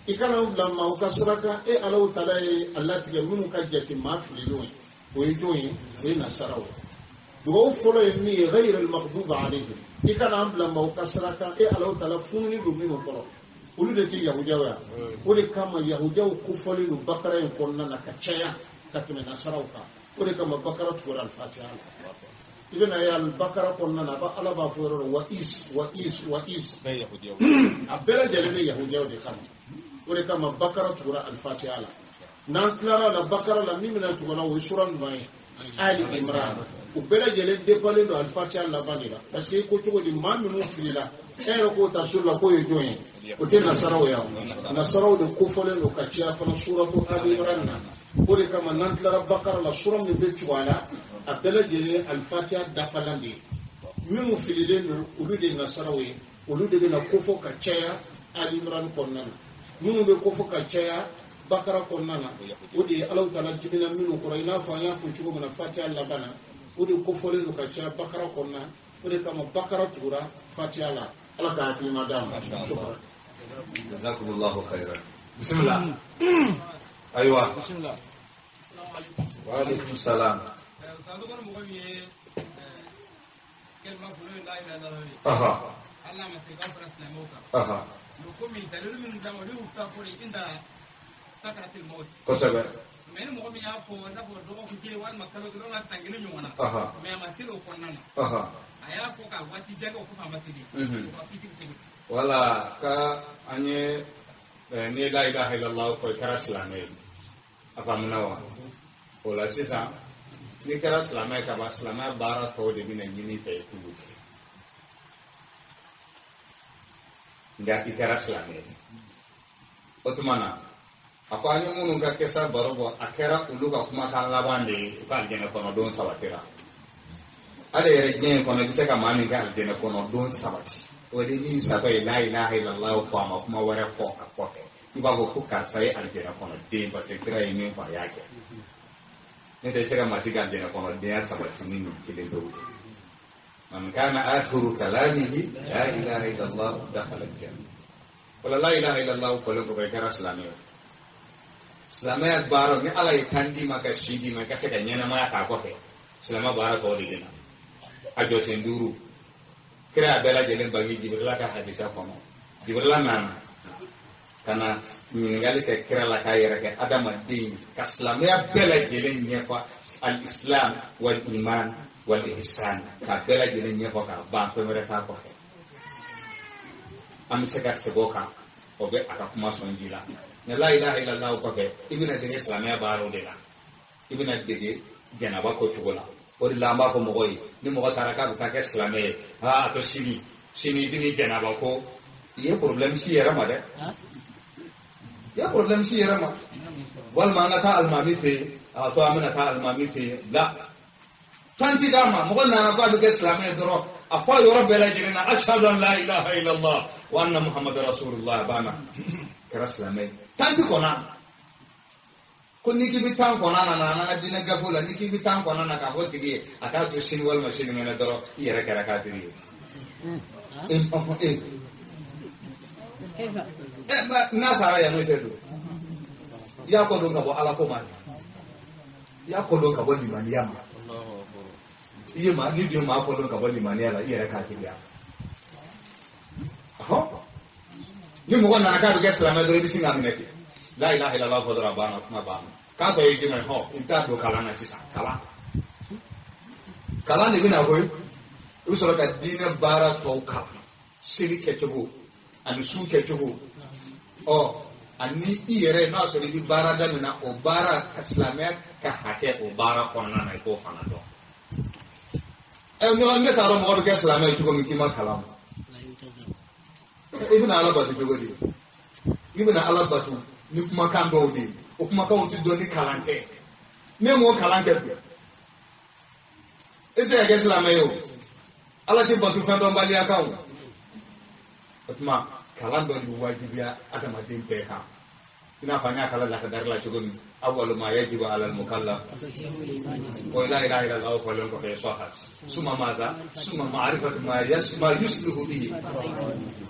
I kana an bila maaw ka sira kan, e Alahu taala ye a latigɛ minnu ka jate maa fililenw ye, o ye jɔn ye? O ye nasaraw ye. Dugawu fɔlɔ ye min ye, ghayr al-maghdubi alayhim, i kana an bila maaw ka sira kan, e Alahu taala fununi don minnu kɔrɔ, olu de tɛ yahudiyaw ya. O de kama yahudiyaw kofɔlen don Bakara in kɔnɔna na ka caya ka tɛmɛ nasaraw kan. O de kama Bakara tugura al-Fatiha la. I bɛna ye al-Bakara kɔnɔna na, Ala b'a fɔ yɔrɔ dɔ wa is wa is wa is, a bɛɛ lajɛlen bɛ yahudiyaw de kama. O de kama Bakara tugura al-Fatiha la. N'an tilara la Bakara la, min bɛna tugu la, o ye sura jumɛn ye? Ali Imran. O bɛɛ lajɛlen dépendlen don al-Fatiha laban de la, parce que i ko cogo di, maa minnu filila, e yɛrɛ k'o ta sura la k'o ye jɔn ye? O tɛ nasaraw ye wa? Nasaraw de kofɔlen don ka caya fana suratu Ali Imran na. O de kama n'an tilara Bakara la, sura min bɛ tugu a la, a bɛɛ lajɛlen ye al-Fatiha dafalan de ye. Minnu fililen don, olu de ye nasaraw ye, olu de bɛna kofɔ ka caya Ali Imran kɔnɔna na. Minnu bɛ kofɔ ka caya Bakara kɔnɔna na, o de ye Alahu taala dimina minnu kɔrɔ, i n'a fɔ an y'a fɔ cogo min na Fatiha laban na, o de kofɔlen don ka caya Bakara kɔnɔna. O de kama Bakara tugura Fatiha la. Ala ka hakilima d'a ma. Jazakumullahu khairan. Bismillah. Ayiwa. Bismillah. Wa alaikum salam. Aha. Aha. Kosɛbɛ. Mɛ ni mɔgɔ min y'a fɔ n'a fɔ dɔgɔkun kelen walima kalo kelen walima san kelen ɲɔgɔn na, mɛ a ma seli o kɔnɔna na, a y'a fɔ ka waati jan kɛ o kɔfɛ a ma seli, o ka kiti bɛ cogo di? Wala ka an ye ni la ilaha illallah fɔ, i kɛra silamɛ ye, a faamuna wa? O la sisan n'i kɛra silamɛ ye ka ban, silamɛya baara tɔw de bɛna ɲini i fɛ i k'olu kɛ, nka i kɛra silamɛ ye. O tuma na a ko an ye minnu ka kɛsa baro bɔ, a kɛra olu ka kumakan laban de ye, u ka alijɛnɛ kɔnɔdon sabatira. Hali yɛrɛ diɲɛ in kɔnɔ i bɛ se ka maa min kɛ alijɛnɛ kɔnɔ don sabati o de min satɔ ye la ilaha illallah fɔ a ma kuma wɛrɛ fɔ a kɔfɛ i b'a fɔ ko karisa ye alijɛnɛ kɔnɔ den parce que kira ye min fɔ a y'a kɛ ne tɛ se ka maa si ka alijɛnɛ kɔnɔ denya sabati ni nin kelen dɔw tɛ man kana akhiru kalamihi la ilaha illallah dakhala aljanna wala la ilaha illallah fɔlen kɔfɛ i kɛra silamɛ ye silamɛya baara ni ala ye kan d'i ma ka si d'i ma i ka se ka ɲɛnamaya k'a kɔfɛ silamɛ baara tɔw de bɛ na a jɔsen duuru kira y'a bɛɛ lajɛlen bange Jibirila ka hadisa kɔnɔ Jibirila nana ka na ɲininkali kɛ kira la k'a yɛrɛ kɛ adamaden ka silamɛya bɛɛ lajɛlen ɲɛfɔ al-islam wal iman wal ihsan k'a bɛɛ lajɛlen ɲɛfɔ k'a ban fɛn wɛrɛ t'a kɔfɛ an bɛ se ka segin o kan o bɛ a ka kuma sɔn ji la nka la ilaha illallah kɔfɛ i bɛna dege silamɛya baaraw de la i bɛna dege jɛnɛba ko cogo la o de la an b'a fɔ mɔgɔ ye ni mɔgɔ taara k'a bɛ taa kɛ silamɛ ye aa a to sini sini i bɛn'i jɛnɛba ko i ye problème si yɛrɛ ma dɛ i ye problème si yɛrɛ ma walima an ka taa alimami fɛ yen a to an bɛna taa alimami fɛ yen la kan ti d'a ma mɔgɔ nana k'a bɛ kɛ silamɛ ye dɔrɔn a fɔ a yɔrɔ bɛɛ lajɛlen na ashhadu an la ilaha illallah wa anna muhammadu rasulullah a banna kɛra silamɛ ye tan ti kɔnna ko n'i k'i bɛ tan kɔnna na an ka diinɛ gafew la n'i k'i bɛ tan kɔnna na k'a fɔ tigi ye a k'a to sini walima sinikɛnɛ dɔrɔn i yɛrɛ kɛra kafiri ye. N'a sara yan n'o tɛ don i y'a kɔ don ka bɔ ala ko ma i y'a kɔ don ka bɔ limaniya ma i ye maa ni dun ye maa kɔ don ka bɔ limaniya la i yɛrɛ kafiriya. Ni mɔgɔ nana k'a bɛ kɛ silamɛ dɔrɔn i bɛ sin k'a minɛ ten la ilaha illallah fɔ dɔrɔn a banna kuma banna k'a tɔ ye jumɛn hɔn i bɛ taa don kalan na sisan kalan kalan de bɛ na koyi i bɛ sɔrɔ ka diinɛ baara tɔw kalan seli kɛcogo ani sun kɛcogo ɔ ani i yɛrɛ n'a sɔrɔ i bɛ baara daminɛ o baara ka silamɛya ka hakɛ o baara kɔnɔna na i k'o fana dɔn ɛ ne t'a dɔn mɔgɔ bɛ kɛ silamɛ ye cogo min k'i ma kalan i bɛna ala bato cogo di i bɛna ala bato ni kumakan dɔw de ye o kumakanw tɛ dɔn ni kalan tɛ ne m'o kalan kɛ bi e tɛ se ka kɛ silamɛ ye o ala tɛ bato fɛn dɔnbaliya kan o o tuma kalan dɔ de wajibiya adamaden bɛɛ kan i n'a fɔ an y'a kalan lakadari la cogo min awwalu ma yajibu ala al-mukallaf wa la ilaha illallah fɔlen kɔfɛ sɔhat suma maza suma ma'rifatu ma yasma yusluhu bihi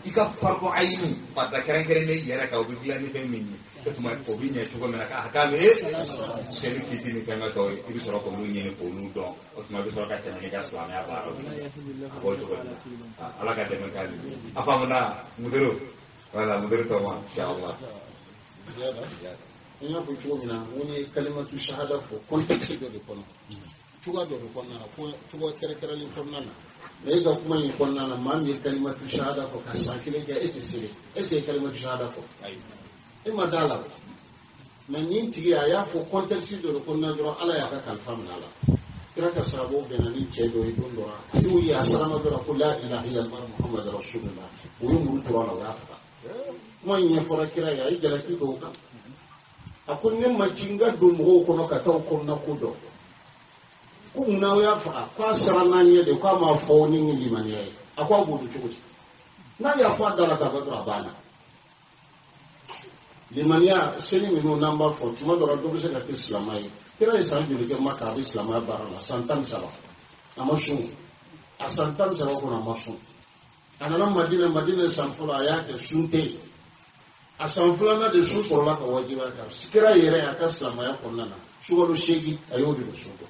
i ka farko ayinu farda kɛrɛnkɛrɛnnen yɛrɛ kan o bɛ dilan ni fɛn min ye o tuma o bɛ ɲɛ cogo min na ka hakɛ ye seli kiti ni fɛn ka tɔw ye i bɛ sɔrɔ k'olu ɲini k'olu dɔn o tuma i bɛ sɔrɔ ka tɛmɛ n'i ka silamɛya baaraw ye a b'o cogo de la ala ka dɛmɛ k'a ye a faamuna mudiro wala mudiro tɔma inshallah. N y'a fɔ cogo min na n ko n'i ye kalimatu shahada fɔ contexte dɔ de kɔnɔ cogoya dɔ de kɔnɔna na cogoya kɛrɛnkɛrɛnlen kɔnɔna na mɛ e ka kuma in kɔnɔna na maa min ye kalimatu shahada fɔ ka san kelen kɛ e tɛ seli e tɛ kalimatu shahada fɔ e ma d'a la mɛ nin tigi a y'a fɔ contexte dɔ de kɔnɔna dɔrɔn ala y'a ka kalifa minɛ a la kira ka sababu bɛnna ni cɛ dɔ ye don dɔ la a y'o ye a sarama dɔrɔn ko la ilaha illallah muhammadu rasulullah o ye muru turu a la o y'a faga kuma in ɲɛfɔra kira ye a ye jalaki dɔw kan a ko ne ma ci n ka don mɔgɔw kɔnɔ ka taa u kɔnɔna ko dɔn ko munna aw y'a faga k'a siran n'an ɲɛ de k'a m'a fɔ ni ni limaniya ye a ko a b'o don cogo di n'a y'a fɔ a da la k'a fɔ dɔrɔn a banna limaniya seli minnu n'an b'a fɔ tuma dɔ la dɔ bɛ se ka kɛ silamɛ ye kira ye san joli kɛ Maka a bɛ silamɛya baara la san 13 a ma sun a san 13 kɔnɔ a ma sun a nana Madina Madina san fɔlɔ a y'a kɛ sun tɛ yen a san filanan de sun sɔrɔla ka wajibiya kan kira yɛrɛ a ka silamɛya kɔnɔna na sukaro 8 a y'o de bɛ sun kɔ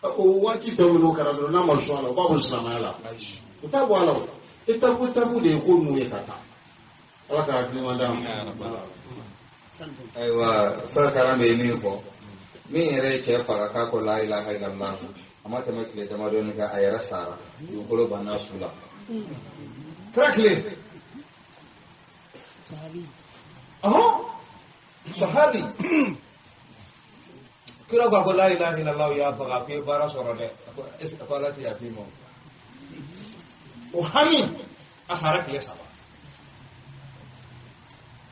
o waati tɔ minnu kɛra dɔrɔn n'a ma sun a la o b'a bɔ silamɛya la o t'a bɔ a la o étape de ye ko ninnu ye ka taa ala ka hakili ɲuman d'an ma. Ayiwa sarakaran bɛ min fɔ min yɛrɛ ye cɛ faga k'a ko la ilaha illallah a ma tɛmɛ tile damadɔni kan a yɛrɛ sara dugukolo banna su la kira tile sahabi kira ko la ilaha illallah y'a faga k'e baara sɔrɔ dɛ a ko ala tɛ yafa i ma o hami a sara tile 3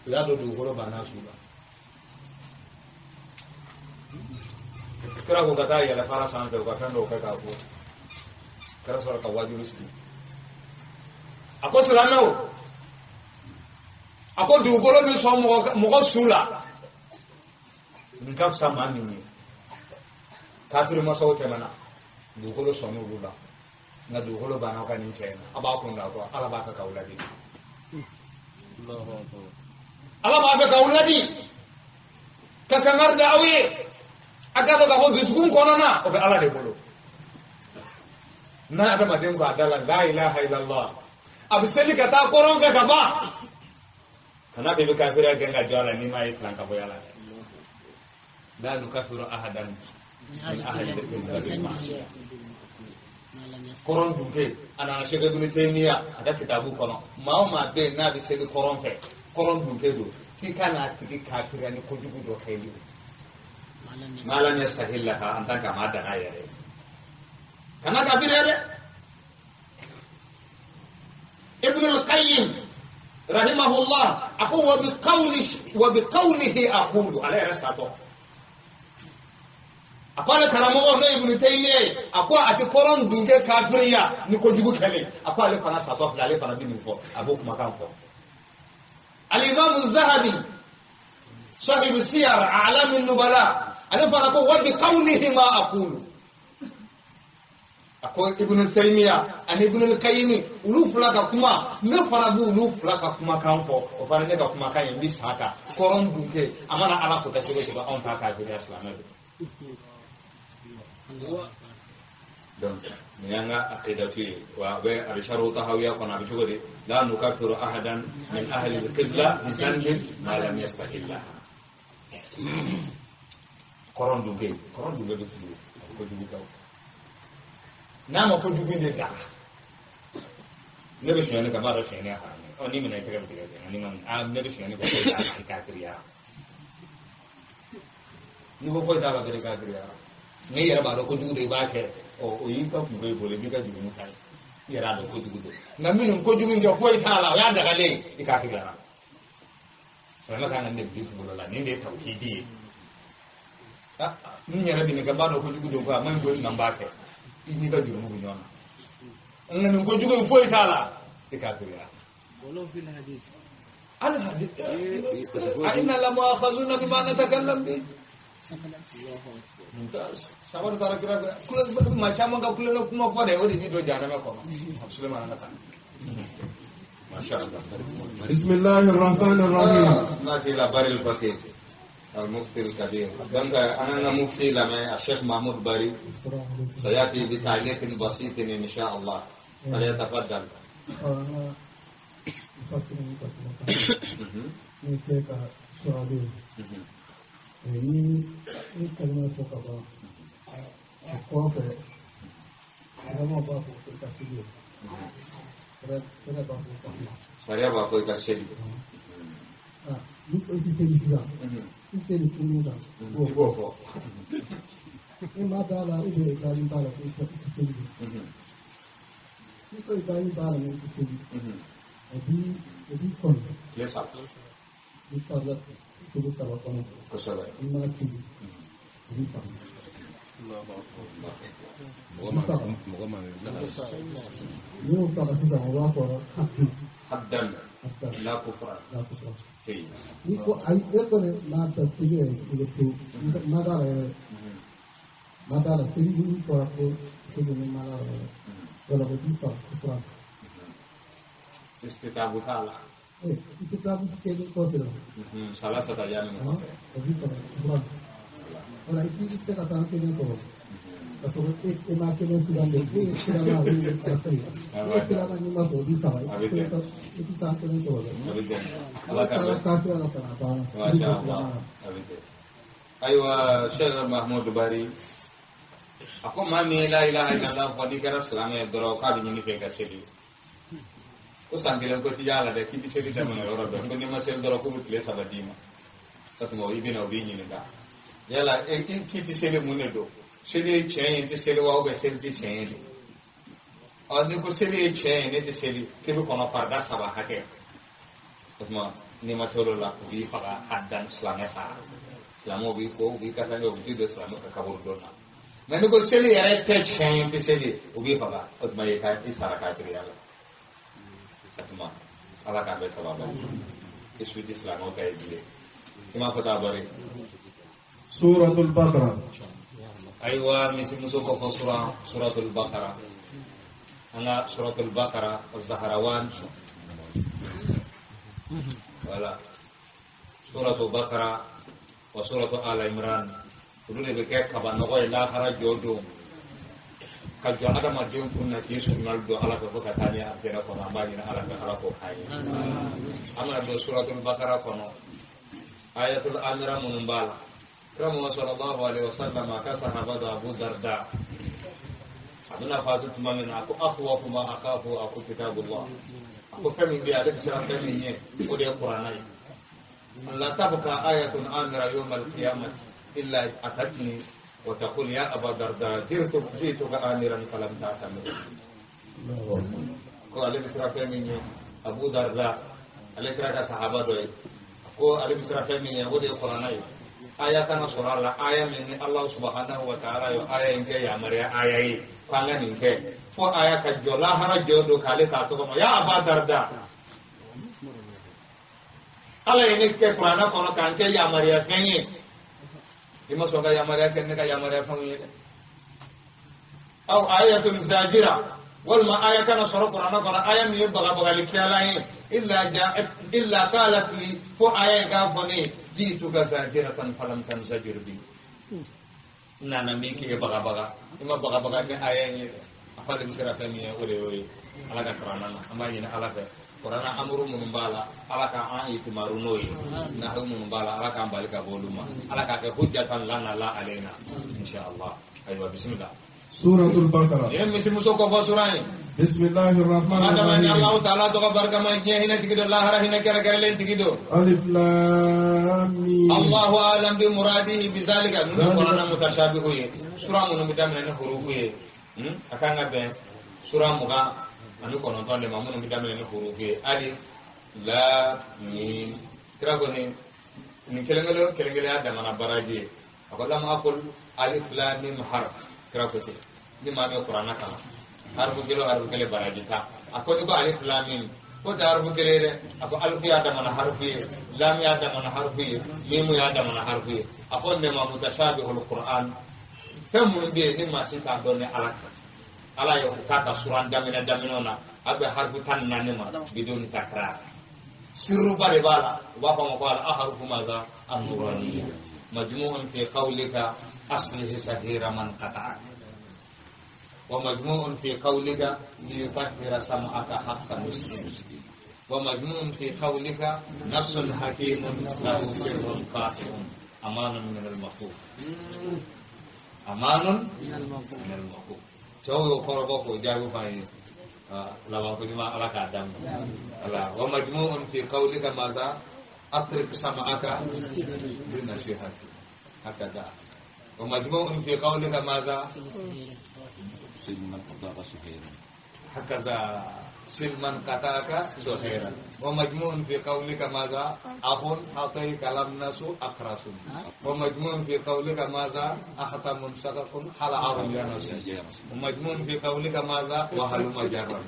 o y'a don dugukolo banna su la kira ko ka taa yɛlɛ fara sanfɛ u ka fɛn dɔw kɛ k'a fɔ Kɛra sɔrɔ ka waajuli sigi. A ko silamɛw, a ko dugukolo bɛ sɔn mɔgɔ su la. Nin ka fisa maa min ye. Kafiri masaw tɛmɛna, dugukolo sɔnn'olu la. Nka dugukolo banna aw ka nin cɛ in na. A b'a kun da kɔ, Ala b'a fɛ k'aw ladi. Ala b'a fɛ k'aw ladi. Ka kangari da aw ye. A k'a dɔn k'a fɔ dusukun kɔnɔna o bɛ Ala de bolo. N'a adamaden ko a da la la ilaha illallah, a bɛ seli ka taa kɔrɔn fɛ ka ban. Kana bɛ kafiriya gɛn ka jɔ a la n'i m'a ye filan ka bɔ yala dɛ. La nukafiru ahadan min ahli al-qibla. Kɔrɔn dunke a nana Cheikh Ibn Taymiya a ka kitabu kɔnɔ, maa o maa bɛ yen n'a bɛ seli kɔrɔn fɛ, kɔrɔn dunke don, k'i ka n'a tigi kafiriya ni kojugu dɔ kɛli ye. Maa lam yastahillaha en tant que a m'a daga yɛrɛ ye. Kana kafiriya dɛ. Ibn al-Qayyim rahimahullah a ko wa bi qawlihi aqulu, ale yɛrɛ satɔ. A ko ale karamɔgɔ n'o ye Ibn Taymiya ye, a ko a tɛ kɔrɔn dunke kafiriya ni kojugu kɛlen. A ko ale fana satɔ filɛ, ale fana bɛ nin fɔ, a b'o kumakan fɔ. Al-Imam Zahabi sahibu siyar a'lam an-nubala, ale fana ko wa bi qawlihi ma aqulu. A ko Ibn Taymiya ani Ibn al-Qayyim olu fila ka kuma, ne fana b'olu fila ka kumakan fɔ, o fana ne ka kumakan ye, n bɛ sa kan. Kɔrɔn dunke a mana Ala kota cogo cogo, anw t'a kafiriya, silamɛ don. Donc nin y'an ka aqidatu ye. Wa a bɛ a bɛ sharhu tahawiya kɔnɔ, a bɛ cogo di? La nukafiru ahadan min ahli al-qibla bi dhanbin ma lam yastahilla. Kɔrɔn dunke, kɔrɔn dunke bɛ fili, a bɛ kojugu kɛ o. N'a ma kojugu in de daga, ne bɛ sonyali kɛ, n b'a dɔn sonyali ye haramu ye. Ɔ n'i minɛ i tɛgɛ bɛ tigɛ ten, n'i ma minɛ, ne bɛ sonyali kɛ, foyi t'a la, i kafiriyara. N'i ko foyi t'a la dɔrɔn i kafiriyara. N'i yɛrɛ b'a dɔn kojugu don i b'a kɛ, ɔ o y'i ka kungo y'i bolo, i b'i ka jurumu ta ye. I yɛrɛ b'a dɔn kojugu don. Nka minnu kojugu in kɛ foyi t'a la, o y'a dagalen ye, i kafiriyara. Silamɛ kan ka nin de bila i kunkolo la, nin de ye tawhidi ye. N yɛrɛ bɛ nin kɛ, n b'a dɔn kojugu don ko a man ɲi ko nka n b'a kɛ. I n'i ka jurumu bɛ ɲɔgɔn na. Nka nin kojugu in foyi t'a la, i kafiriyara. Al-hadith. Inna la mu'akhazuna bima natakallam bi. Mumtaz. Sabar taara kira fɛ. Maa caman ka kulonkɛ kuma fɔ dɛ, o de b'i don jahanama kɔnɔ. Sulemana ka taa. Masha Allah. Bismillahir Rahmanir Rahim. Nati la Bari al-Faqih. Al-Mufti al-Kabir. Donc أنا مفتي لما الشيخ محمود باري سيأتي بتعليق بسيط إن شاء الله. فليتفضل. Ni kalima fɔ ka ban, o kɔfɛ sariya b'a fɔ i ka seli. Sariya b'a fɔ i ka seli. Sariya b'a fɔ i ka seli. Ni ko i tɛ seli sisan, i seli kunu kan. I b'o fɔ. I ma b'a la ou bien i dalen b'a la ko i tɛ seli. Ni ko i dalen b'a la i tɛ seli. O b'i kɔnɔ. Tile saba. I taara tile saba kɔnɔ. Kosɛbɛ. I m'a seli, o b'i faga. Mɔgɔ ma N'i y'o faga sisan, o b'a fɔ haddan la kufra. La kufra. Ni ko ayi, e kɔni m'a ta seli yɛrɛ i bɛ to, ma d'a la yɛrɛ, ma d'a la seli ni fɔra ko seli ni ma d'a la yɛrɛ, wala o b'i faga kufra. Istitabu t'a la. Istitabu kɛlen kɔfɛ la. Salasata ayyamin kɔfɛ. O b'i faga kufra. Wala i t'i se ka taa kelen sɔrɔ. Ka sɔrɔ e ma kelen sugandi, e ye sirama o ye ala ye. E ye sirama n'i ma sɔrɔ o b'i faga. I tɛ taa kelen sɔrɔ dɛ. A bɛ bɛn. Ala ka bɛn. Kafira la ka na banna. Masha Allah. A bɛ bɛn. Ayiwa Cheikh Mahmoud Bari, a ko maa min ye la ilaha illallah fɔ n'i kɛra silamɛ ye dɔrɔn k'a bɛ ɲini fɛ ka seli. Ko san kelen ko t'i y'a la dɛ, k'i bɛ seli daminɛ yɔrɔ bɛɛ, ko n'i ma seli dɔrɔn k'u bɛ tile saba d'i ma. O tuma i bɛ na u b'i ɲininka. Yala e k'i tɛ seli mun de don? Seli ye tiɲɛ ye n tɛ seli wa ou bien seli tɛ tiɲɛ ye de? Ɔ n'i ko seli ye tiɲɛ ye ne tɛ seli, k'i bɛ kɔnɔ farida saba hakɛ. O tuma n'i ma seli o la u b'i faga haddan silamɛ sara. Silamɛw b'i ko u b'i kasange u bɛ t'i don silamɛ ka kaburu don na. Mɛ n'i ko seli yɛrɛ tɛ tiɲɛ ye tɛ seli o b'i faga o tuma i ka i sara kafiriya la o tuma ala k'an bɛɛ sababa i su tɛ silamɛw ta ye bilen i m'a fɔ t'a bɔri. Suratul Baqara. Ayiwa misimuso kɔfɛ sura Suratul Baqara an ka Suratul Baqara Zaharawan wala Suratul Baqara wa Suratul Ala Imran olu de bɛ kɛ kaba nɔgɔ ye lahara jɔ don ka jɔ adamaden kun na k'i surunali don ala fɛ fo ka taa ni alijana kɔnɔ an b'a ɲini ala fɛ ala k'o k'an ye an bɛna don Suratul Baqara kɔnɔ ayatul amira minnu b'a la kira Muhammad sallallahu alaihi wasallam a ka sahaba dɔ Abu Darda a bɛna fatu tuma min na a ko akhwafu ma akhafu a ko kitabullah a ko fɛn min bɛ yen ale bɛ siran fɛn min ɲɛ o de ye kuranna ye la tabqa ayatun amira yawm al-qiyamati illa atatni wa taqul ya Aba Darda ji'tuka amiran falam ta'tamir ko ale bɛ siran fɛn min ɲɛ Abu Darda ale kira ka sahaba dɔ ye ko ale bɛ siran fɛn min ɲɛ o de ye kuranna ye aya kana sɔrɔ a la aya min ni Allah subhanahu wa ta'ala ye aya in kɛ yamaruya aya ye ko an ka nin kɛ fo aya ka jɔ lahara jɔ don k'ale t'a tɔgɔ ma ya Aba Darda ala ye ne kɛ kuranna kɔnɔ k'an kɛ yamaruya fɛn ye i ma sɔn ka yamaruya kɛ ne ka yamaruya fɛnw ye dɛ aw ayatun zajira walima aya kana sɔrɔ kuranna kɔnɔ aya min ye bagabagalikɛla ye illa qalat li fo aya in k'a fɔ ne ye ji'tuka zajiratan falam tanzajir bi n nana min k'i ye bagabaga i ma bagabaga ni aya in ye dɛ a fɔ ale bɛ sera fɛn min ye o de y'o ye ala ka kuranna na an b'a ɲini ala fɛ kuranna amuru minnu b'a la ala k'an itimaru n'o ye nahu minnu b'a la ala k'an bali ka bɔ olu ma ala k'a kɛ hujjatan lana la alayna insha Allah ayiwa bisimila. Suratul Baqara. Nin ye misimuso kɔfɔ sura ye. Bismillahir rahmanir rahim. Allahu ta'ala tɔgɔ barikama diɲɛ hinɛ tigi don lahara hinɛ kɛrɛnkɛrɛnlen tigi don. Alif lam mim. Allahu a'lam bi muradihi bi zalika ninnu ye kuranna mutashabihu ye sura minnu bɛ daminɛ ni hurufu ye a kan ka bɛn sura 29 de ma minnu bɛ daminɛ ni hurufu ye alif lam mim kira ko nin kelen kelen kelen kelen y'a damana baraji ye a ko lam aqul alif lam mim harf kira ko ten ni maa min kuranna kalan harifu kelen o harifu kelen baraji ta a ko ni ko alif lam mim ko tɛ harifu kelen ye dɛ a ko alifu y'a damana harifu ye lam y'a damana harifu ye mimu y'a damana harifu ye a ko nin ma mutashabihul qur'an fɛn minnu bɛ yen ni maa si t'a dɔn ni ala tɛ ala ye o k'a ka suran daminɛ daminɛw na a bɛ harifu 14 ma bidon takrar sirruba de b'a la u b'a fɔ a ma ko al ahrufu maza an-nuraniya majmu'un fi qawlika aslihi sahira man qata'ak wa majmu'un fi qawlika liyutahhira sam'aka haqqa muslim wa majmu'un fi qawlika nassun hakimun lahu sirrun qati'un amanun min al-makhuf amanun min al-makhuf cɛw y'o kɔrɔbɔ k'o jaabi f'an ye laban ko ɲuman ala k'a d'an ma ala wa majmu'un fi qawlika maza atrik sam'aka bi nasihati hakaza wa majmu'un fi qawlika maza hakaza silman qata'aka suhairan wa majmu'un fi qawlika maza ahun atayka lam nasu akrasun wa majmu'un fi qawlika maza ahtamun sakakun hala arun ya nasu wa majmu'un fi qawlika maza wa haluma jarra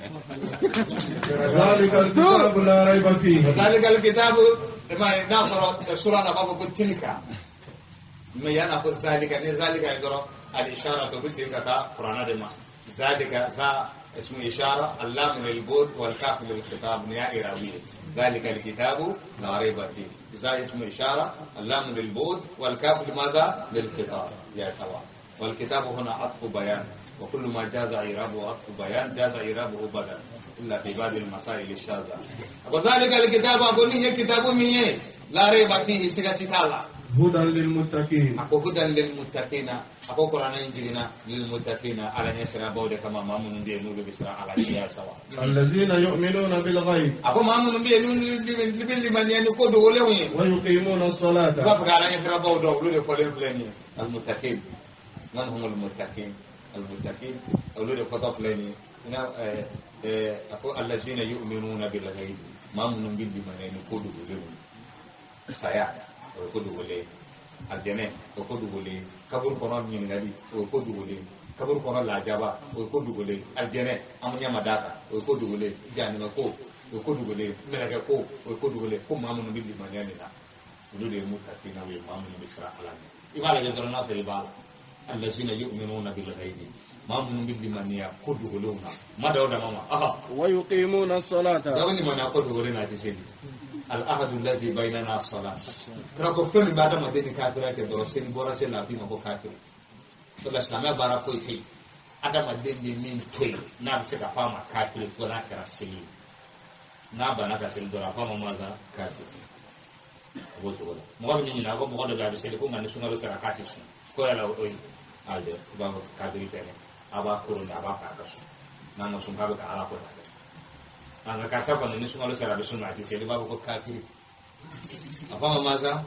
zalika alkitabu la rayba fihi zalika alkitabu ma nasara sura na babu tilka me yana ko zalika ni zalika indoro al ishara to bi ka qur'ana de ma zalika za اسمه إشارة اللام للبعد والكاف للخطاب نهاية راوية ذلك الكتاب لا ريب فيه إذا اسمه إشارة اللام للبعد والكاف لماذا للخطاب يا سواء والكتاب هنا عطف بيان وكل ما جاز إعرابه عطف بيان جاز إعرابه بدل إلا في بعض المسائل الشاذة وذلك الكتاب أقول لي كتاب من لا ريب فيه سيغا سيتالا هدى للمتقين أكو هدى للمتقين أكو قرآن إنجيلنا للمتقين على نسرة بودة كما ما من بيه نور بسرعة على نيا سوا الذين يؤمنون بالغيب أكو ما من بيه نور لمن ينكو دولهم ويقيمون الصلاة وفق على نسرة بودة ولود فلان فلاني المتقين من هم المتقين المتقين ولود فتا فلاني أكو الذين يؤمنون بالغيب ما من بيه من ينكو دولهم saya o ko dugule Aljɛnɛ o ko dogolen, kaburu kɔnɔ ɲininkali o ko dogolen, kaburu kɔnɔ lajaba o ko dogolen, aljɛnɛ an ɲɛ ma d'a kan o ko dogolen, jahanama ko o ko dogolen, mɛlɛkɛ ko o ko dogolen. Ko maa minnu bɛ limaniya nin na olu de ye mutakinaw ye, maa minnu bɛ siran Ala ɲɛ. I b'a lajɛ dɔrɔn n'a sɔrɔ i b'a la. Allazina yu'minuna bil ghaibi, maa minnu bɛ limaniya ko dogolenw na, ma da o dama ma. Wa yuqimuna as-salata, dɔw limaniya ko dogolen na a tɛ seli. Al-ahadu allazi baynana as-salat, kira ko fɛn min bɛ adamaden ni kafira kɛ dɔrɔn seli bɔra seli la a b'i ma ko kafiri. O la silamɛya baara foyi tɛ yen adamaden bɛ min to yen n'a bɛ se ka fɔ a ma kafiri fo n'a kɛra seli ye. N'a banna ka seli dɔrɔn a fɔ a ma maza kafiri. A b'o cogo la. Mɔgɔ min ɲininka ko mɔgɔ dɔ bɛ yen a bɛ seli ko nka ni sunkalo sera k'a tɛ sun, ko yala o ye ayi i b'a fɔ kafiri tɛ dɛ, a b'a koron de a b'a fɛ a ka sun, n'a ma sun k'a bɛ ka Ala ko ta dɛ. Nka karisa kɔni ni sunkalo sera a bɛ sun a tɛ seli, i b'a fɔ ko kafiri. A fɔ a ma maza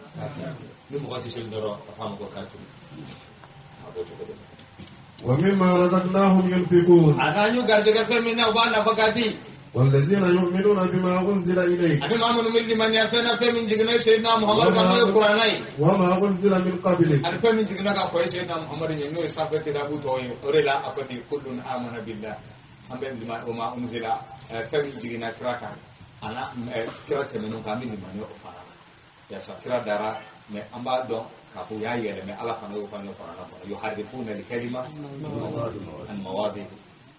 ni mɔgɔ tɛ seli dɔrɔn a fɔ a ma ko kafiri. A b'o cogo de la. Wa mimma razaqnahum yunfiqun, a n'an y'u garijɛgɛ fɛn min na u b'a nafa ka di. والذين يؤمنون بما أنزل إليك، ani maa minnu bɛ limaniya fɛn na fɛn min jiginna Seydina Muhamadu kan n'o ye kuranɛ ye, وما أنزل من قبلك، ani fɛn min jiginna ka kɔn Seydina Muhamadu ɲɛ n'o ye sanfɛ kitabu tɔw ye. O de la a ko ten kullun amana billah, an bɛ limaniya o ma unzila fɛn min jiginna kira kan a n'a kira tɛmɛnenw kan an bɛ limaniya o fana na. Yaasa kira dara mɛ an b'a dɔn k'a fɔ u y'a yɛlɛmɛ Ala fana y'o fana kuranɛ kɔnɔ yuharrifuna al-kalima an mawadihi.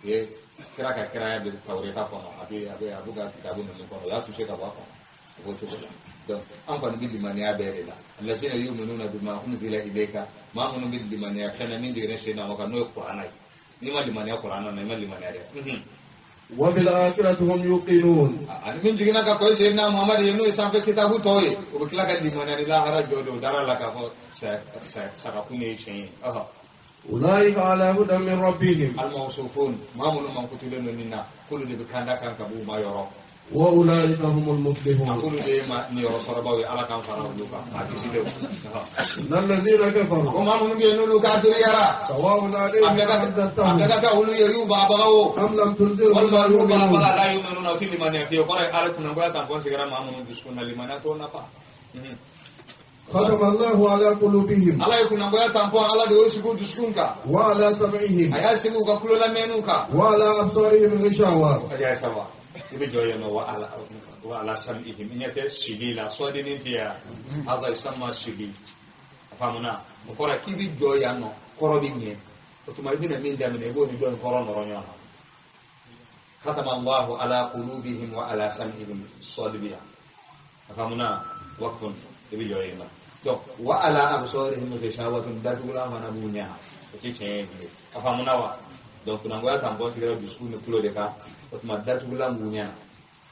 Ye kira ka kiraya bɛ tawureta kɔnɔ, a bɛ ka kitabu ninnu kɔnɔ, o y'a touché ka bɔ a kɔnɔ, a b'o cogo la. Donc an kɔni bɛ limaniya bɛɛ de la. Allazina yu'minuna bima unzila ilayka, maa minnu bɛ limaniya fɛn na min jiginna Seydina Muhamadu kan n'o ye kuranɛ ye. N'i ma limaniya kuranɛ na i ma limaniya dɛ. Wa bil akhirati hum yuqinun, ani min jiginna ka kɔn Seydina Muhamadu ye n'o ye sanfɛ kitabu tɔw ye, o bɛ tila ka limaniya ni lahara jɔ don o dara la k'a fɔ sagakun de ye tiɲɛ ye. أولئك على هدى من ربهم، الموصوفون ما منو من كتلون منا كل اللي بكان كان كبو ما يرى، وأولئك هم المفلحون، كل اللي ما نيرو صرباوي على كان فرابلوكا أكيد. إن الذين كفروا وما منو بينولو كافر يرى سواء عليهم أنذرتهم أم لم تنذرهم لا يؤمنون، لا يؤمنون في لمن يأتي وقرأ على كنا نقول تنقون سيرا ما منو بسكون لمن يأتون نفع. ختم الله على قلوبهم، الله يكون نقول تنقون على دوسكو دسكونك، وعلى سمعهم، أياسكو كقولوا لمنوك، وعلى أبصارهم غشاوة. أيا سوا يبي وعلى سمعهم إن يتسجيل صادين فيها هذا يسمى سجيل. فهمنا؟ مقرأ كيف جويانو قربيني وتمارين من دم يقول يجون قرن رنيانا. ختم الله على قلوبهم وعلى سمعهم صادبيا. فهمنا؟ وقف يبي جويانو. Donc wa ala absarihim ghishawatun datugula fana b'u ɲɛ o tɛ tiɲɛ ye bilen. A faamuna wa? Donc kunangoya tanpɔn sigira dusukun ni tulo de kan, o tuma datugulan b'u ɲɛ.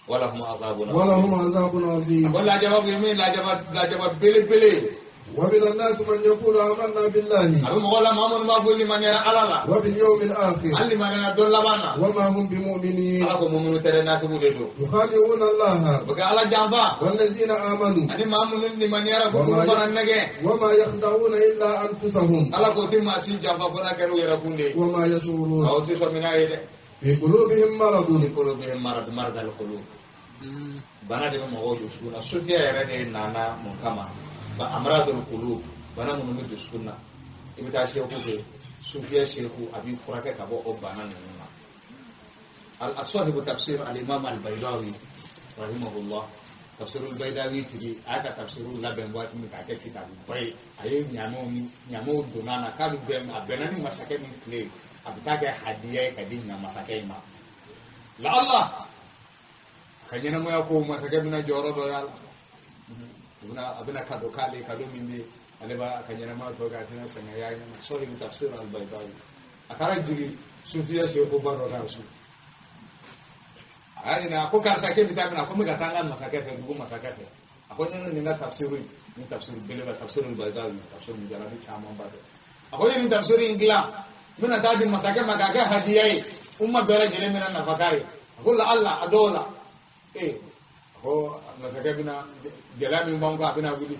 Wala hum azabun, wala hum azabun azim. A ko lajaba bɛ min lajaba belebele. ومن الناس من يقول آمنا بالله، a bɛ mɔgɔ la maa minnu b'a fɔ limaniyara Ala la, وباليوم الآخر، an limaniyara don laban na, وما هم بمؤمنين، Ala ko muminu tɛ dɛ nafigiw de don. يخادعون الله U bɛ ka Ala janfa, والذين آمنوا، ani maa minnu limaniyara ko k'olu fana nɛgɛ, وما يخدعون إلا أنفسهم، Ala k'o tɛ maa si janfa fo n'a kɛra u yɛrɛ kun de ye. وما يشعرون، Aw tɛ sɔn min n'a ye dɛ. في قلوبهم مرض، في قلوبهم مرض مرض القلوب. Bana de bɛ mɔgɔw dusukun na. Sufiya yɛrɛ de nana mun kama? Amradul qulub, bana minnu bɛ dusukun na, i bɛ taa seku fɛ, sufiya seku a b'i furakɛ ka bɔ o bana ninnu na. Al-sahibu tafsir al-imam al-Baydawi rahimahullah, tafsir al-Baydawi tigi a y'a ka tafsiru labɛn waati min k'a kɛ kitabuba ye, a ye ɲamew donna na k'a bɛ bɛn a bɛnna ni masakɛ min tile ye, a bɛ taa kɛ hadiya ye ka di masakɛ in ma. La Allah a ka ɲɛnamaya ko masakɛ bɛna jɔyɔrɔ dɔ y'a la. A bɛna kado k'ale kado min bɛ ale b'a ka ɲɛnamaya tɔ kɛ a tɛna sɛgɛn ya ɲɛna. Sahibu tafsir al-Baydawi a taara jigin sufiya sekuba dɔ kan so. A y'a ɲininka a ko karisa k'e bɛ taa min na, a ko n bɛ ka taa n ka masakɛ fɛ, dugu masakɛ fɛ. A ko n ye nin ka tafsiru in, nin tafsiru belebele tafsiru al-Baydawi tafsiru jarabi caman ba dɛ. A ko n ye nin tafsiru in dilan, n bɛna taa di masakɛ ma k'a kɛ hadiya ye, umma bɛɛ lajɛlen bɛna nafa k'a ye. A ko la Allah a dɔw la a ko masakɛ bɛna gɛlɛya min b'an kan a bɛna wuli.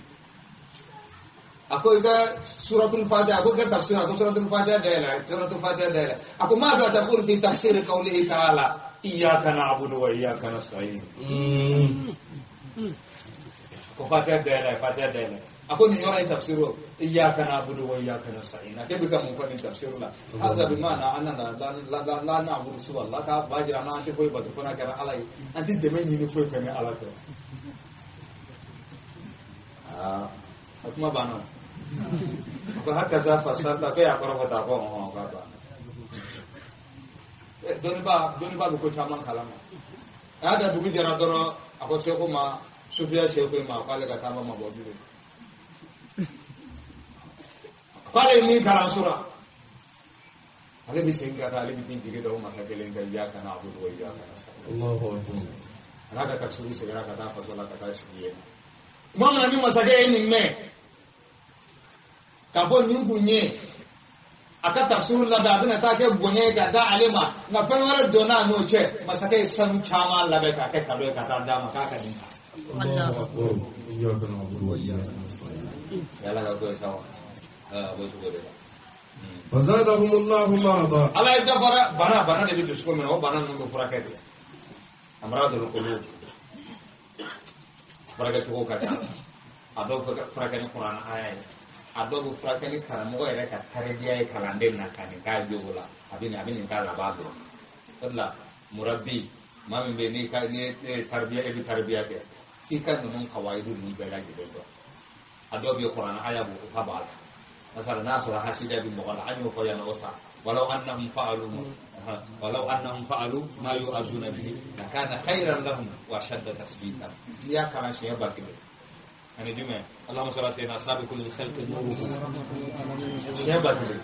A ko i ka suratul Fatiha, a ko i ka tafsir, a ko suratul Fatiha dayɛlɛ, suratul Fatiha dayɛlɛ. A ko maza taqul fi tafsir qawlihi ta'ala iyyaka na'budu wa iyyaka nasta'in. Ko fatiha dayɛlɛ, fatiha dayɛlɛ. A ko nin yɔrɔ in tafsiru iyyaka na'budu wa iyyaka nasta'in. A bɛ ka mun fɔ nin tafsiru la? Hadha bi ma'na annana la na'budu siwa Allah. K'a b'a jira n'an tɛ foyi bato fo n'a kɛra Ala ye. An tɛ dɛmɛ ɲini foyi fɛ ni Ala tɛ. Aa, a kuma banna. A ko hakaza fasarta, ko y'a kɔrɔ fɔ tan, a ko ɔhɔn, k'a banna. Dɔnniba bɛ ko caman kalama. A y'a da dugu jɛra dɔrɔn, a ko seko ma, sufiya seko ma, k'ale ka taama ma bɔ bilen. K'ale ye min kalan so la, ale bɛ segin ka taa, ale bɛ t'i jigi da o masa kelen kan, iyyaka na'budu wa iyyaka nasta'in. Allahu akbar. A n'a ka tafsiru seginna ka taa faso la ka taa sigi yen. Tuma min na ni masakɛ ye nin mɛn, k'a fɔ nin kun ye a ka tafsiru labɛn, a bɛna taa kɛ bonya ye ka da ale ma, nka fɛn wɛrɛ donna a n'o cɛ, masakɛ ye sanu caman labɛn k'a kɛ kado ye ka taa d'a ma k'a ka nin ta. Allahu akbar. Iyyaka na'budu wa iyyaka nasta'in. Yala ka ko ye sa wa? A b'o cogo de la. Fazadahum Allahu marada. Ala ye dɔ fara bana de bɛ dusukun minɛ, o bana ninnu bɛ furakɛ de. Amradul qulub furakɛ cogo ka ca. A dɔw bɛ furakɛ ni kuranɛ aya ye, a dɔw bɛ furakɛ ni karamɔgɔ yɛrɛ ka taribiya ye kalanden na ka nin k'a jogo la, a bɛ nin k'a la, a b'a dɔn. O de la murabbi, maa min bɛ yen n'i ka n'i ye taribiya, e bɛ taribiya kɛ, f'i ka ninnu kawayidu ninnu bɛɛ lajɛlen dɔn. A dɔw bɛ kuranɛ aya b'o ka b'a la. Masala n'a sɔrɔ hasida bɛ mɔgɔ la, an y'o fɔ yan o sa. Walaw annahum fa'alu ma yu'azuna bihi lakana khayran lahum wa ashadda tasbita. N'i y'a kalan siɲɛ 1000. Ani jumɛn? Allahumma salli ala sayyidina sabiqul khalqi nuruhu. Siɲɛ 1000.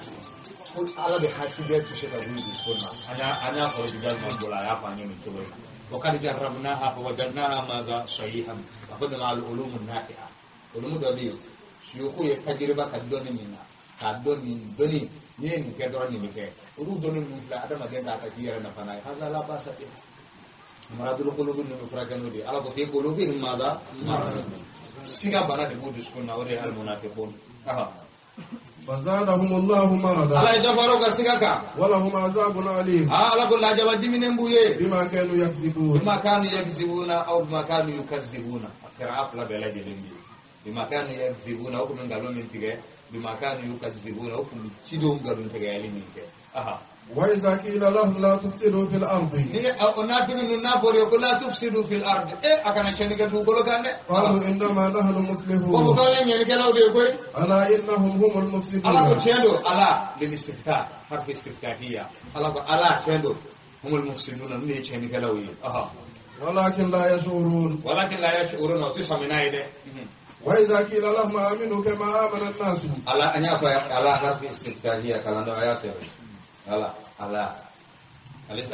Ko Ala bɛ hasidiya tɛ se ka wuli dusukun na. An y'a sɔrɔ Jibril ma bolo, a y'a fɔ an ye nin cogo in na. Wa qad jarrabnaha fa wajadnaha madha sahihan wa qadna al ulum an-nafi'a. Ulumu dɔ bɛ yen, suyuku ye tajiriba ka dɔnni min na, k'a dɔn nin dɔnni n'i ye nin kɛ dɔrɔn nin bɛ kɛ. Olu dɔnni ninnu filɛ, adamaden k'a ta k'i yɛrɛ nafa n'a ye. Hadha la ba'sa bihi. Maradul qulubi ninnu bɛ furakɛ n'o de ye. Ala ko fi qulubihim madha marad. Siga bana de b'u dusukun na, o de ye al-munafiqun. Fazadahum Allahu marada. Ala ye dɔ fara u ka siga kan. Walahum azabun alim. Ala ko lajaba diminen b'u ye. Bima kanu yakzibun. Bima kanu yakzibuna aw bima kanu yukazzibuna. A kɛra a fila bɛɛ lajɛlen bi. Bima kanu yakzibuna, o kun bɛ nkalon min tigɛ. Bima kanu yukazzibuna, o kun bɛ cidenw nkalon tigɛyali min kɛ. Wa iza qila lahum la tufsidu fil ardi. Ni o nafigi ninnu n'a fɔra ko la tufsidu fil ardi, a kana tiɲɛni kɛ dugukolo kan dɛ. Qalu innama nahnu muslihun. Ko k'anw ye ɲɛnikɛlaw de ye koyi. Ala innahum humul mufsidun. Ala ko tiɲɛ don, ala lil istiftah, harfi istiftahiyya. Ala ko ala tiɲɛ don, humul mufsidun, ninnu ye tiɲɛnikɛlaw ye. Walakin la yash'urun. Walakin la yash'urun, o tɛ sɔmi n'a ye dɛ. وإذا قيل لهم آمنوا كما آمن الناس. على أن يقع على حرف استفتاحية كلام آيات على على أليس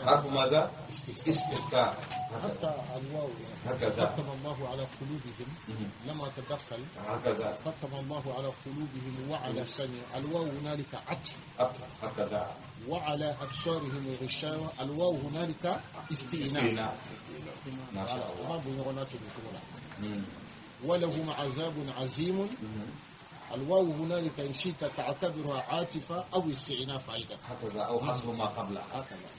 حرف ماذا؟ استفتاح. حتى الواو هكذا ختم الله على قلوبهم لما تدخل، هكذا ختم الله على قلوبهم وعلى سمع، الواو هنالك عطف، هكذا وعلى أبصارهم غشاوة، الواو هنالك استئناف. ما شاء الله. ولهم عذاب عظيم. الواو هنالك إن شئت تعتبرها عاطفة أو استئناف أيضا، هكذا أو حسب ما قبلها، هكذا.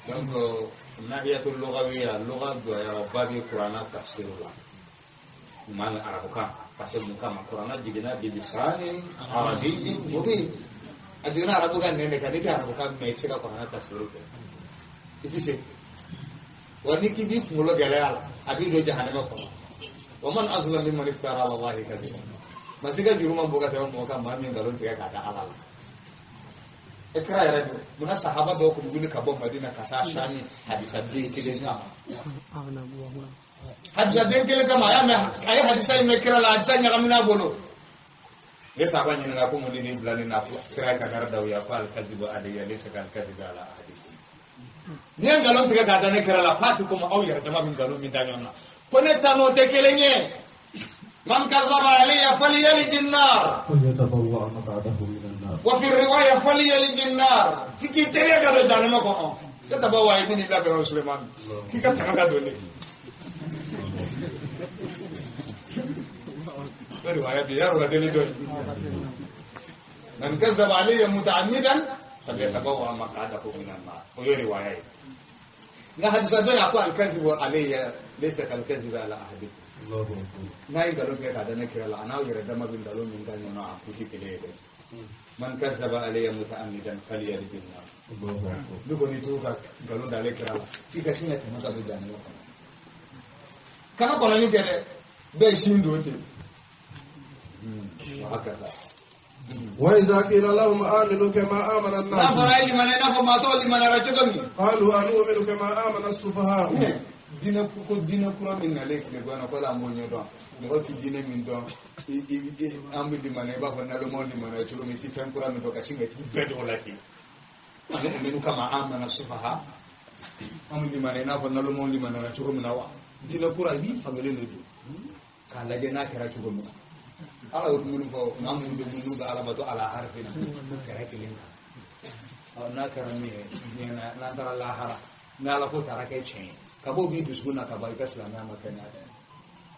Donc الناحية اللغوية، اللغة يا ربابي قرآن تفسير الله معنى عربك تفسير مكان القرآن جبنا بلسان عربي مبين. أجينا عربك نينك نيجي عربك ما يصير القرآن تفسير إيش شيء wani k'i b'i kunkolo gɛlɛya la, a b'i don jahanama kɔnɔ. Wa man azlamu mimman iftara ala Allahi kadhiba. Masi ka juru man bon ka tɛmɛ mɔgɔ kan, maa min nkalon tigɛ k'a da Ala la. E kira yɛrɛ don, munna sahaba dɔw kun wuli ka bɔ Madina ka taa Sami hadisa den kelen kama. Hadisa den kelen kama, a y'a mɛn, a ye hadisa in mɛn kira la, hadisa ɲagamina a bolo. Ne sahaba ɲininka ko mun de b'i bila nin na, kira ye kankari da u ye ko al-kadhibu alayya laysa kal-kadhibi ala ahadikum. N'i ye nkalon tigɛ k'a da ne kira la, k'a ti komi aw yɛrɛ dama bɛ nkalon min da ɲɔgɔn na. Ko ne ta n'o tɛ kelen ye. Man kazaba alayya falyalij an-nar. Falyatabawwa maq'adahu min an-nar. Wa fi riwaya falyalij an-nar. K'i k'i teliya ka don jahanama kɔnɔ. Yatabawwa i bɛn'i labɛn o Sulemani. K'i ka tanga ka don ne. O riwaya bɛ yen, yarɔ ka deli dɔ ye. Man kazaba alayya muta'ammidan falyatabawwa maq'adahu min an-nar. O ye riwaya ye. Nka hadisa dɔ y'a ko alikazibu alayya laysa kalkazibi ala ahadikum. N'a ye nkalon tigɛ k'a da ne kira la a n'aw yɛrɛ dama bɛ nkalon min da ɲɔgɔn na a kun tɛ kelen ye dɛ. Man kazzaba alayya muta'ammidan falyalij an-nar. Ni kɔni t'u ka nkalon da ale kira la k'i ka sin ka tɛmɛ ka don jahanama kɔnɔ. Kana kɔnɔni kɛ dɛ bɛɛ sin don ten. Wa hakaza. وإذا قيل لهم آمنوا كما آمن الناس قالوا أنؤمن كما آمن السفهاء. Diinɛ ko diinɛ kura min nalen tile bɔ na ko la an b'o ɲɛdɔn mɔgɔ ti diinɛ min dɔn an bɛ limaniya i b'a fɔ nalomaw limaniya cogo min i ti fɛn kura min dɔn ka sin ka t'i bɛɛ dɔw la ten. Anu'minu kama amana sufaha an bɛ limaniya i n'a fɔ nalomaw limaniyara cogo min na wa diinɛ kura i b'i fankelen de don k'a lajɛ n'a kɛra cogo min na. Ala y'o minnu fɔ maa minnu bɛ minnu bɛ ala bato ala harifi na kɛrɛ kelen kan n'a kɛra min ye diɲɛ na n'an taara lahara ni ala ko taara kɛ tiɲɛ ye ka bɔ b'i dusukun na ka ban i ka silamɛya ma kɛ n'a ye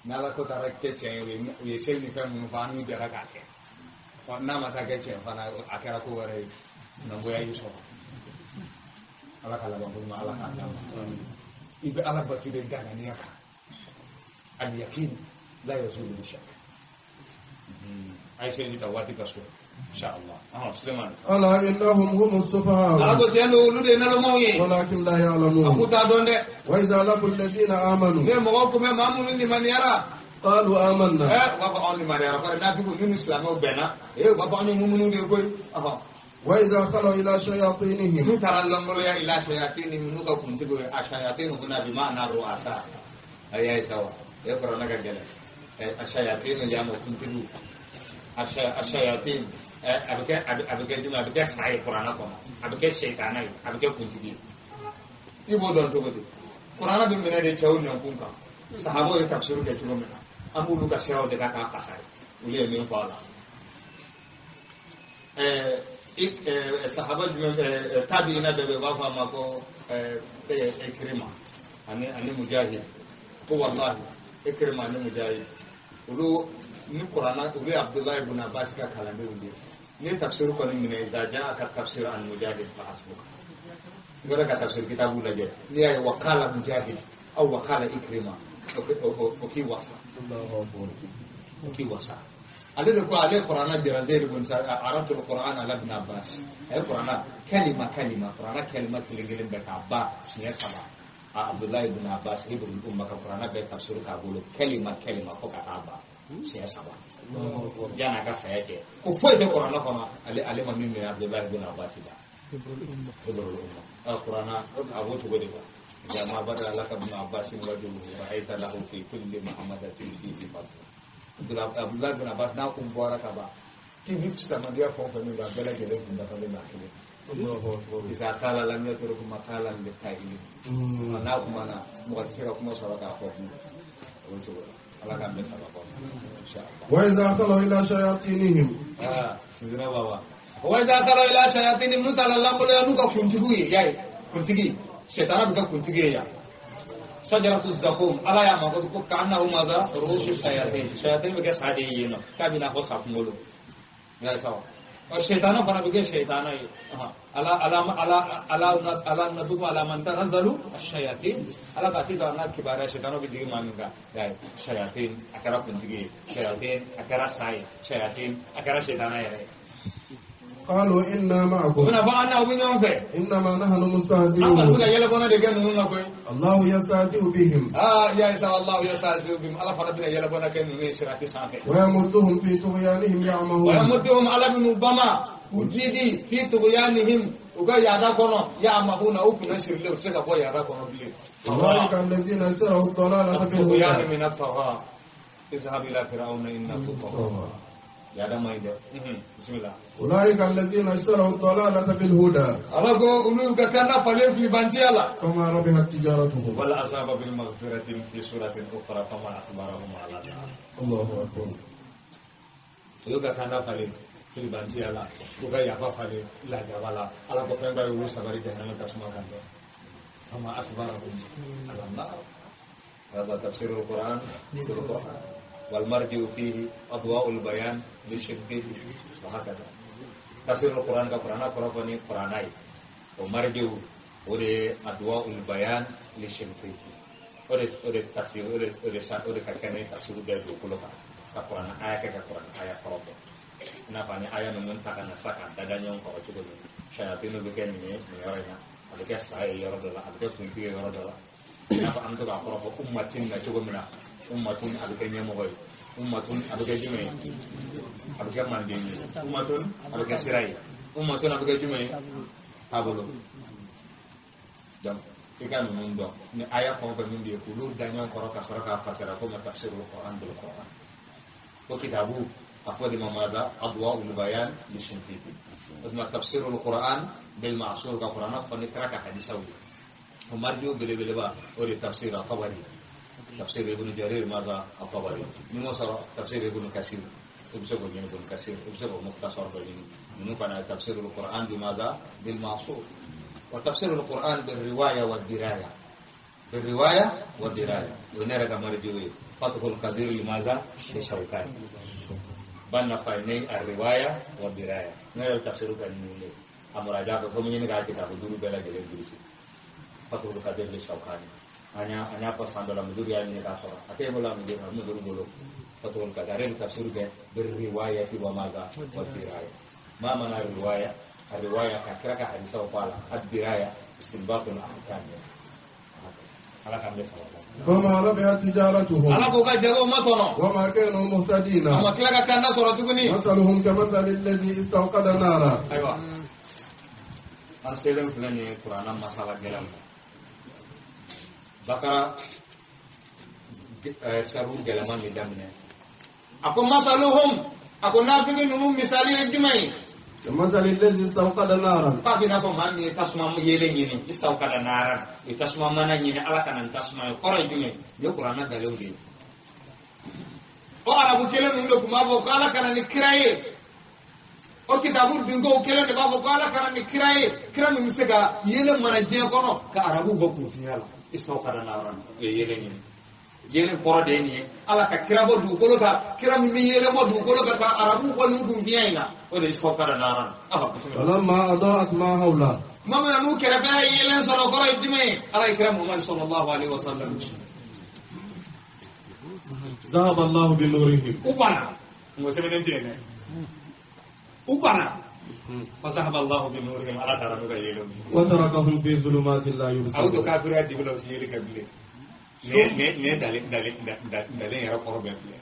ni ala ko taara kɛ tiɲɛ ye u ye seli ni fɛn minnu fɔ an n'u jɛra k'a kɛ n'a ma taa kɛ tiɲɛ fana a kɛra ko wɛrɛ ye nangoya y'i sɔrɔ ala ka laban ko ɲuman ala k'a d'a ma i bɛ ala bato de danganiya kan al-yaqin la yazulu bi shakk. Aisha ni waati ka so inshallah. Suleiman. Ala innahum humus sufaha. Ala ko tiɲɛ don olu de ye nalomaw ye. Walakin la ya'lamun. A k'u t'a dɔn dɛ. Wa iza laqul ladina amanu. Ne mɔgɔw kun bɛ maa minnu limaniyara. Qalu amanna. U b'a fɔ anw limaniyara kɔrɔ nafigiw minnu silamɛw bɛnna. U b'a fɔ anw ye mumunu de ye koyi. Wa iza khalaw ila shayatinihim. N'u taara lɔngɔlɔya ila shayatinihim n'u ka kuntigiw ye a shayatin huna bi ma'ana ru'asa. Ayi ayi sawa. E kuranɛ ka gɛlɛn. الشياطين جامع كنتلو الشياطين أبكى جمع أبكى سعي القرآن كما أبكى الشيطان أبكى كنتلو يبغى دون تقولي القرآن بمن هذا الجو نقوم كم صحابة يتفسروا كتير منها أمولو كسروا دكا كاساي وليه مين فعلا صحابة جمع تابعين بابا ما كو إكرمة أنا مجاهد هو والله إكرمة أنا مجاهد olu ni Qur'ana olu Abdullah ibn Abbas ka kalandenw de ni tafsir kɔni minɛ iza jaa ka tafsir an mujahid fa hasbuka i bɔra ka tafsir kitabu lajɛ n'i y'a ye wakala mujahid aw wakala ikrima o k'i wasa o k'i wasa ale de ko ale Qur'ana jira Zayd ibn arabtu al-Qur'an ala ibn Abbas a ye Qur'ana kalima kalima Qur'ana kalima kelen kelen bɛɛ k'a ba siɲɛ saba Abdullah ibn Abbas ibn Umma ka Qur'ana bɛɛ tafsir k'a bolo kalima kalima fo ka taa ban siɲɛ saba yan'a ka saya kɛ ko foyi tɛ Qur'ana kɔnɔ ale ma min minɛ Abdullah ibn Abbas la hibrul umma Qur'ana a b'o cogo de la إذا ما بدا لك ابن عباس وجهه رأيت له في كل محمدة فيه فضل Abdullah ibn Abbas n'a kun bɔra ka ban k'i bi silamɛya fɛn o fɛn min don a bɛɛ lajɛlen kun dafalen b'a kelen. إذا قال لم يترك مقالا للقائلين n'a kumana mɔgɔ tɛ se ka kuma sɔrɔ k'a fɔ kun o cogo la ala k'an bɛɛ saba kɔ inshallah. وإذا خلوا إلى شياطينهم. وإذا خلوا إلى شياطينهم n'u taara lankolonya n'u ka kuntigiw ye y'a ye kuntigi sɛtana bɛ kɛ kuntigi ye yan. شجرة الزقوم ألا يا ما قلت كأنه ماذا رؤوس الشياطين الشياطين بقى سعديين كابينا خو ساكمولو يا سوا الشيطان فانا بقى شيطان ألا ألا ألا ألا ألا نبوك على من تنزلوا الشياطين ألا باتي دارنا كبار الشيطان بيجي ما منك يا شياطين أكرا كنتي شياطين أكرا ساي شياطين أكرا شيطان يا قالوا إنا معكم إنما نحن مستهزئون الله يستهزئ بهم الله يستهزئ بهم ويمدهم في طغيانهم يعمهون ويمدهم على من وجدي في طغيانهم يعمهون أولئك الذين اشتروا الضلالة بالهدى من الطغاة اذهب إلى فرعون إنه طغى يا دم ايده بسم الله اولئك الذين اشتروا الضلالة بالهدى أرجو أولئك كان فلين في بانتيالا فما ربحت تجارتهم ولا أصاب بالمغفرة في سورة أخرى فما أصبرهم على النار الله أكبر أولئك كان فلين في بانتيالا وكا يافا فلين لا جوالا على كفين باي ولو سبري جهنم تسمع كان فما أصبرهم على النار هذا تفسير القرآن بالقرآن والمرجع فيه أضواء البيان للشنقيطي وهكذا تفسير القرآن كقرآن قرآن قرآني ومرجع O de ye Adwaul Bayan li Shinqiti. O de tafsir o de ka kɛnɛ tafsiru bɛɛ dugukolo kan ka kuranɛ aya kɛ ka kuranɛ aya kɔrɔ fɔ. I n'a fɔ an ye aya ninnu ta ka na sa k'a da ɲɔgɔn kɔrɔ cogo min. Sayatinu bɛ kɛ nin ye nin yɔrɔ in na, a bɛ kɛ sa ye yɔrɔ dɔ la, a bɛ kɛ kuntigi ye yɔrɔ dɔ la. I n'a fɔ an bɛ to k'a kɔrɔ fɔ ummatin na cogo min na, ummatun a bɛ kɛ ɲɛmɔgɔ ye, ummatun a bɛ kɛ jumɛn ye, a bɛ kɛ manden ye, ummatun a bɛ kɛ sira ye, ummatun a bɛ kɛ jumɛn ye, taabolo. Donc i ka ninnu dɔn ni aya fɛn o fɛn min bɛ yen k'olu da ɲɔgɔn kɔrɔ ka sɔrɔ k'a fasara ko ma tafsirul Qur'an bil Qur'an. O kitabu a fɔ de ma maza Adwaul Bayan li Shinqiti. O tuma tafsirul Qur'an bil ma'sur ka Qur'an fɔ ni kira ka hadisaw ye. O marjiw belebeleba o de tafsir at-Tabari, tafsir Ibn Jarir maza at-Tabari. Ni m'o sɔrɔ tafsir Ibn Kasir, i bɛ se k'o ɲini Ibn Kasir, i bɛ se k'o mukhtasar dɔ ɲini. Ninnu fana ye tafsirul Qur'an bi maza bil ma'sur. وتفسير القرآن بالرواية والدراية. بالرواية والدراية. ونرى مرجوي فتح القدير لماذا؟ لشوكاني. بنا فايني الرواية والدراية. نرى التفسير كان أمراجع فمن ينقع كتاب دورو بلا جلد دروسي. فتح القدير لشوكاني. أنا قصان دولا مدور يعني نكاسورا. أكيد ولا مدور مدور بولو. فتح القدير التفسير بالرواية وماذا؟ والدراية. ما معنى الرواية؟ الرواية كركة حديثة وقال الدراية استنباط الأحكام. على كم ليس وما ربحت تجارتهم على كوكا جابوا ما تونو وما كانوا مهتدين وما كلا كان نصر تغني مثلهم كمثل الذي استوقد نارا. أيوة أرسلهم فلان القرآن مسألة جلال بقرة سرور جلمان بدمنا أكو مثلهم أكو نافقين نمو مثالي الجمعي كمثل الذي استوقد نارا. Kafin ko maa min ye tasuma yelen ɲini istawqada naran i tasuma mana ɲini ala kana tasuma ye kɔrɔ ye jumɛn ye kuranna dalenw de ye. O arabu kelen ninnu de tun b'a fɔ ko ala kana ni kira ye, o kitabu dunkew kelen de b'a fɔ ko ala kana ni kira ye, kira min bɛ se ka yelen mana diɲɛ kɔnɔ ka arabu bɔ kunfinya la. Istawqada naran o ye yelen ɲini. Yelen kɔrɔ de ye nin ye, ala ka kira bɔ dugukolo kan, kira min bɛ yelen bɔ dugukolo kan ka arabu bɔ nin kunfinya in na, o de ye istawqada naran. Falamma adaat ma hawla. Tuma min na n'u kɛrɛfɛ ye yelen sɔrɔ kɔrɔ ye jumɛn ye, ala ye kira Muhammad sallallahu alaihi wa sallam. Zahaba Allahu bi nurihim. U banna. Mɔgɔ sɛbɛnnen tɛ yen dɛ. U banna. Fa zahaba Allahu bi nurihim, ala taara n'u ka yelen ye. Wa tarakahum fi zulumatin la yubsirun. Aw to kafiriya dibi la u ti yeli kɛ bilen. Ne dalen yɛrɛ kɔrɔ bɛɛ filɛ.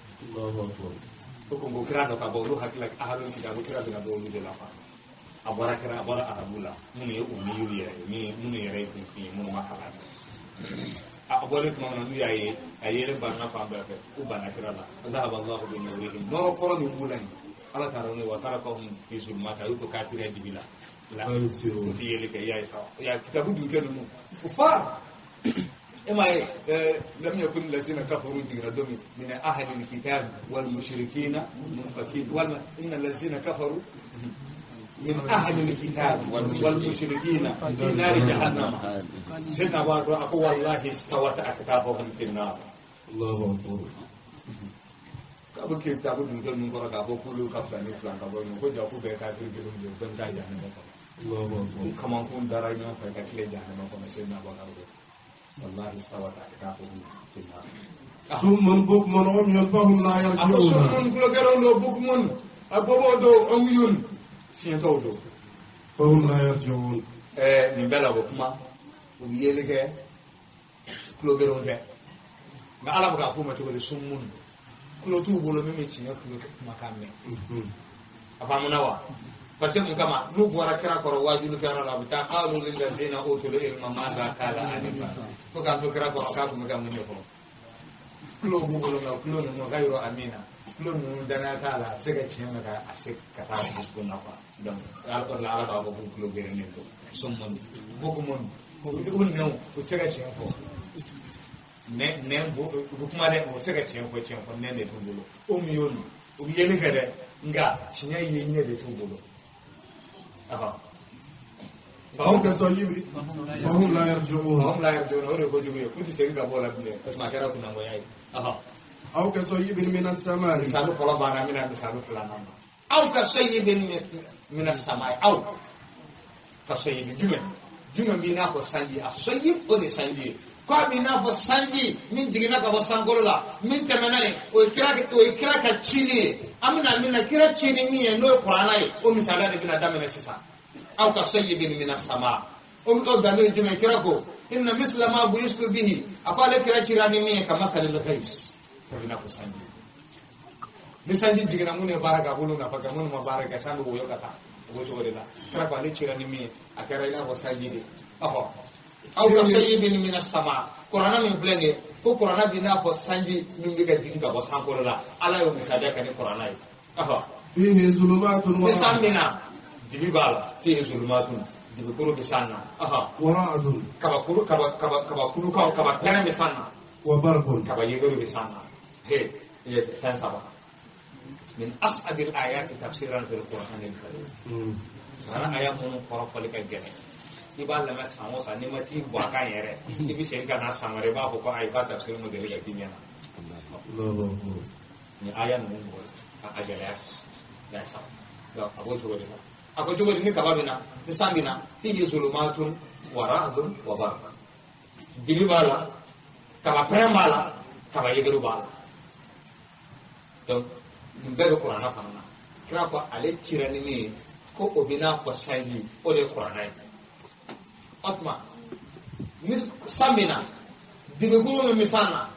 O ko ko kira dɔ ka bɔ olu hakili la ahalul kitabu kira bɛna bɔ olu de la quoi. A bɔra kira a bɔra arabu la minnu ye umiyu yɛrɛ ye minnu yɛrɛ ye kunfin ye minnu ma kalan. A bɔlen tuma min na n'u y'a ye a yelen banna fan bɛɛ fɛ u banna kira la. Zahaba Allahu bi nurihim. Nɔrɔ kɔrɔ min b'u la nin ala taara n'u ye wa tarakahum fi zulumati a y'u to kafiriya dibi la. U ti yeli kɛ i y'a ye sa ya kitabu dunkɛ ninnu kufar. إما لم يكن الذين كفروا جردهم من أهل الكتاب والمشركين منفكين إن الذين كفروا من أهل الكتاب والمشركين في نار جهنم. سيدنا أبو بكر أقول والله استوت أكتافهم في النار. الله أكبر. أبو كتاب دون من قرأ أبو كل كفساني فلان أبو نقول جاكو بكافر جلهم جلهم تاج جهنم. الله أكبر. كمان كون دارين فكتلة جهنم كنا سيدنا أبو بكر. والله استوت أكتافهم في النار. صم بكم عمي فهم لا يرجعون. صم كلو بكم أبو عمي siɲɛ don. Fahum la yarji'un. Nin bɛɛ la o bɛ kuma u bɛ yeli kɛ tulo gɛlɛnw tɛ nka ala bɛ k'a f'u ma cogo di summun tulo t'u bolo min bɛ tiɲɛ tulo kumakan mɛn. A faamuna wa? Parce que mun kama n'u bɔra kira kɔrɔ wajulikɛyɔrɔ la u bɛ taa qalu lillazina utul ilma maza qala anifa ko k'an to kira kɔrɔ k'a tun bɛ ka mun de fɔ. Tulo b'u bolo nka tulo ninnu ghayru amina tulo ninnu danaya t'a la a bɛ se ka tiɲɛ mɛn ka a se ka taa dusukun na quoi. Donc ala b'a fɔ k'u tulo gerennen don summun bukumun u nɛnw u tɛ se ka tiɲɛ fɔ nɛn u bɛ kuma dɛ u tɛ se ka tiɲɛ fɔ nɛn de t'u bolo o min y'o u bɛ yeli kɛ dɛ nka tiɲɛ ye ɲɛ de t'u bolo. Fahum kasayibi fahum la yarji'un. Fahum la yarji'un o de ye kojugu ye k'u tɛ segin ka bɔ o la bilen parce que a kɛra kunnangoya ye. Aw kasayyibin mina samai. Misali fɔlɔ banna n bɛna misali filanan ma. Aw kasayyibin mina samai aw kasayyibin jumɛn Jumɛn b'i n'a fɔ sanji a sayyib o de sanji ye ko a b'i n'a fɔ sanji min jiginna ka bɔ sankolo la min tɛmɛna yen o ye kira ka cili ye an bɛna min na kira ci ni min ye n'o ye kuranna ye o misaliya de bɛna daminɛ sisan aw ka sayyibin mina sama o dalil ye jumɛn kira ko inna misla ma bu'istu bihi a ko ale kira cira ni min ye ka masalil ghais ka b'i n'a fɔ sanji ni sanji jiginna minnu ye baara kɛ a b'olu nafa kɛ minnu ma baara kɛ san bɛ woyo ka taa o b'o cogo de la kira ko ale cira ni min ye a kɛra i n'a fɔ sanji de ɔhɔ aw ka sayyibin mina sama kuranna min filɛ nin ye ko kuranna b'i n'a fɔ sanji min bɛ ka jigin ka bɔ sankolo la ala y'o misaliya kɛ ni kuranna ye ɔhɔ fihi zulumatun ni san bɛ na dibi b'a la fihi zulumatun dibikuru bɛ san na ɔhɔ wa ra'dun kabakuru kabakulukaw kaba kɛnɛ bɛ san na wa barqun kaba yegere bɛ san na he ye fɛn saba من أصعب الآيات تفسيرا في القرآن الكريم. أنا آية من قرآن فلك الجنة. يبقى لما سامو ساني ما تي بواكا يره. يبي شيء كنا سامري با فوق آية تفسير مدري كتير الله. ni آية من أجلها. لا سام. لا أبو شو بدنا. أبو شو بدنا كبابنا. نسامنا. فيه ظلمات ورعد وبرق. دبي بالا. كبا برم بالا. كبا يجرو بالا. Nin bɛɛ bɛ kuranna fana na kira ko ale cira ni min ye ko o bɛ n'a fɔ sanji o de ye kuranna ye o tuma ni san bɛ na dibikuru min bɛ san na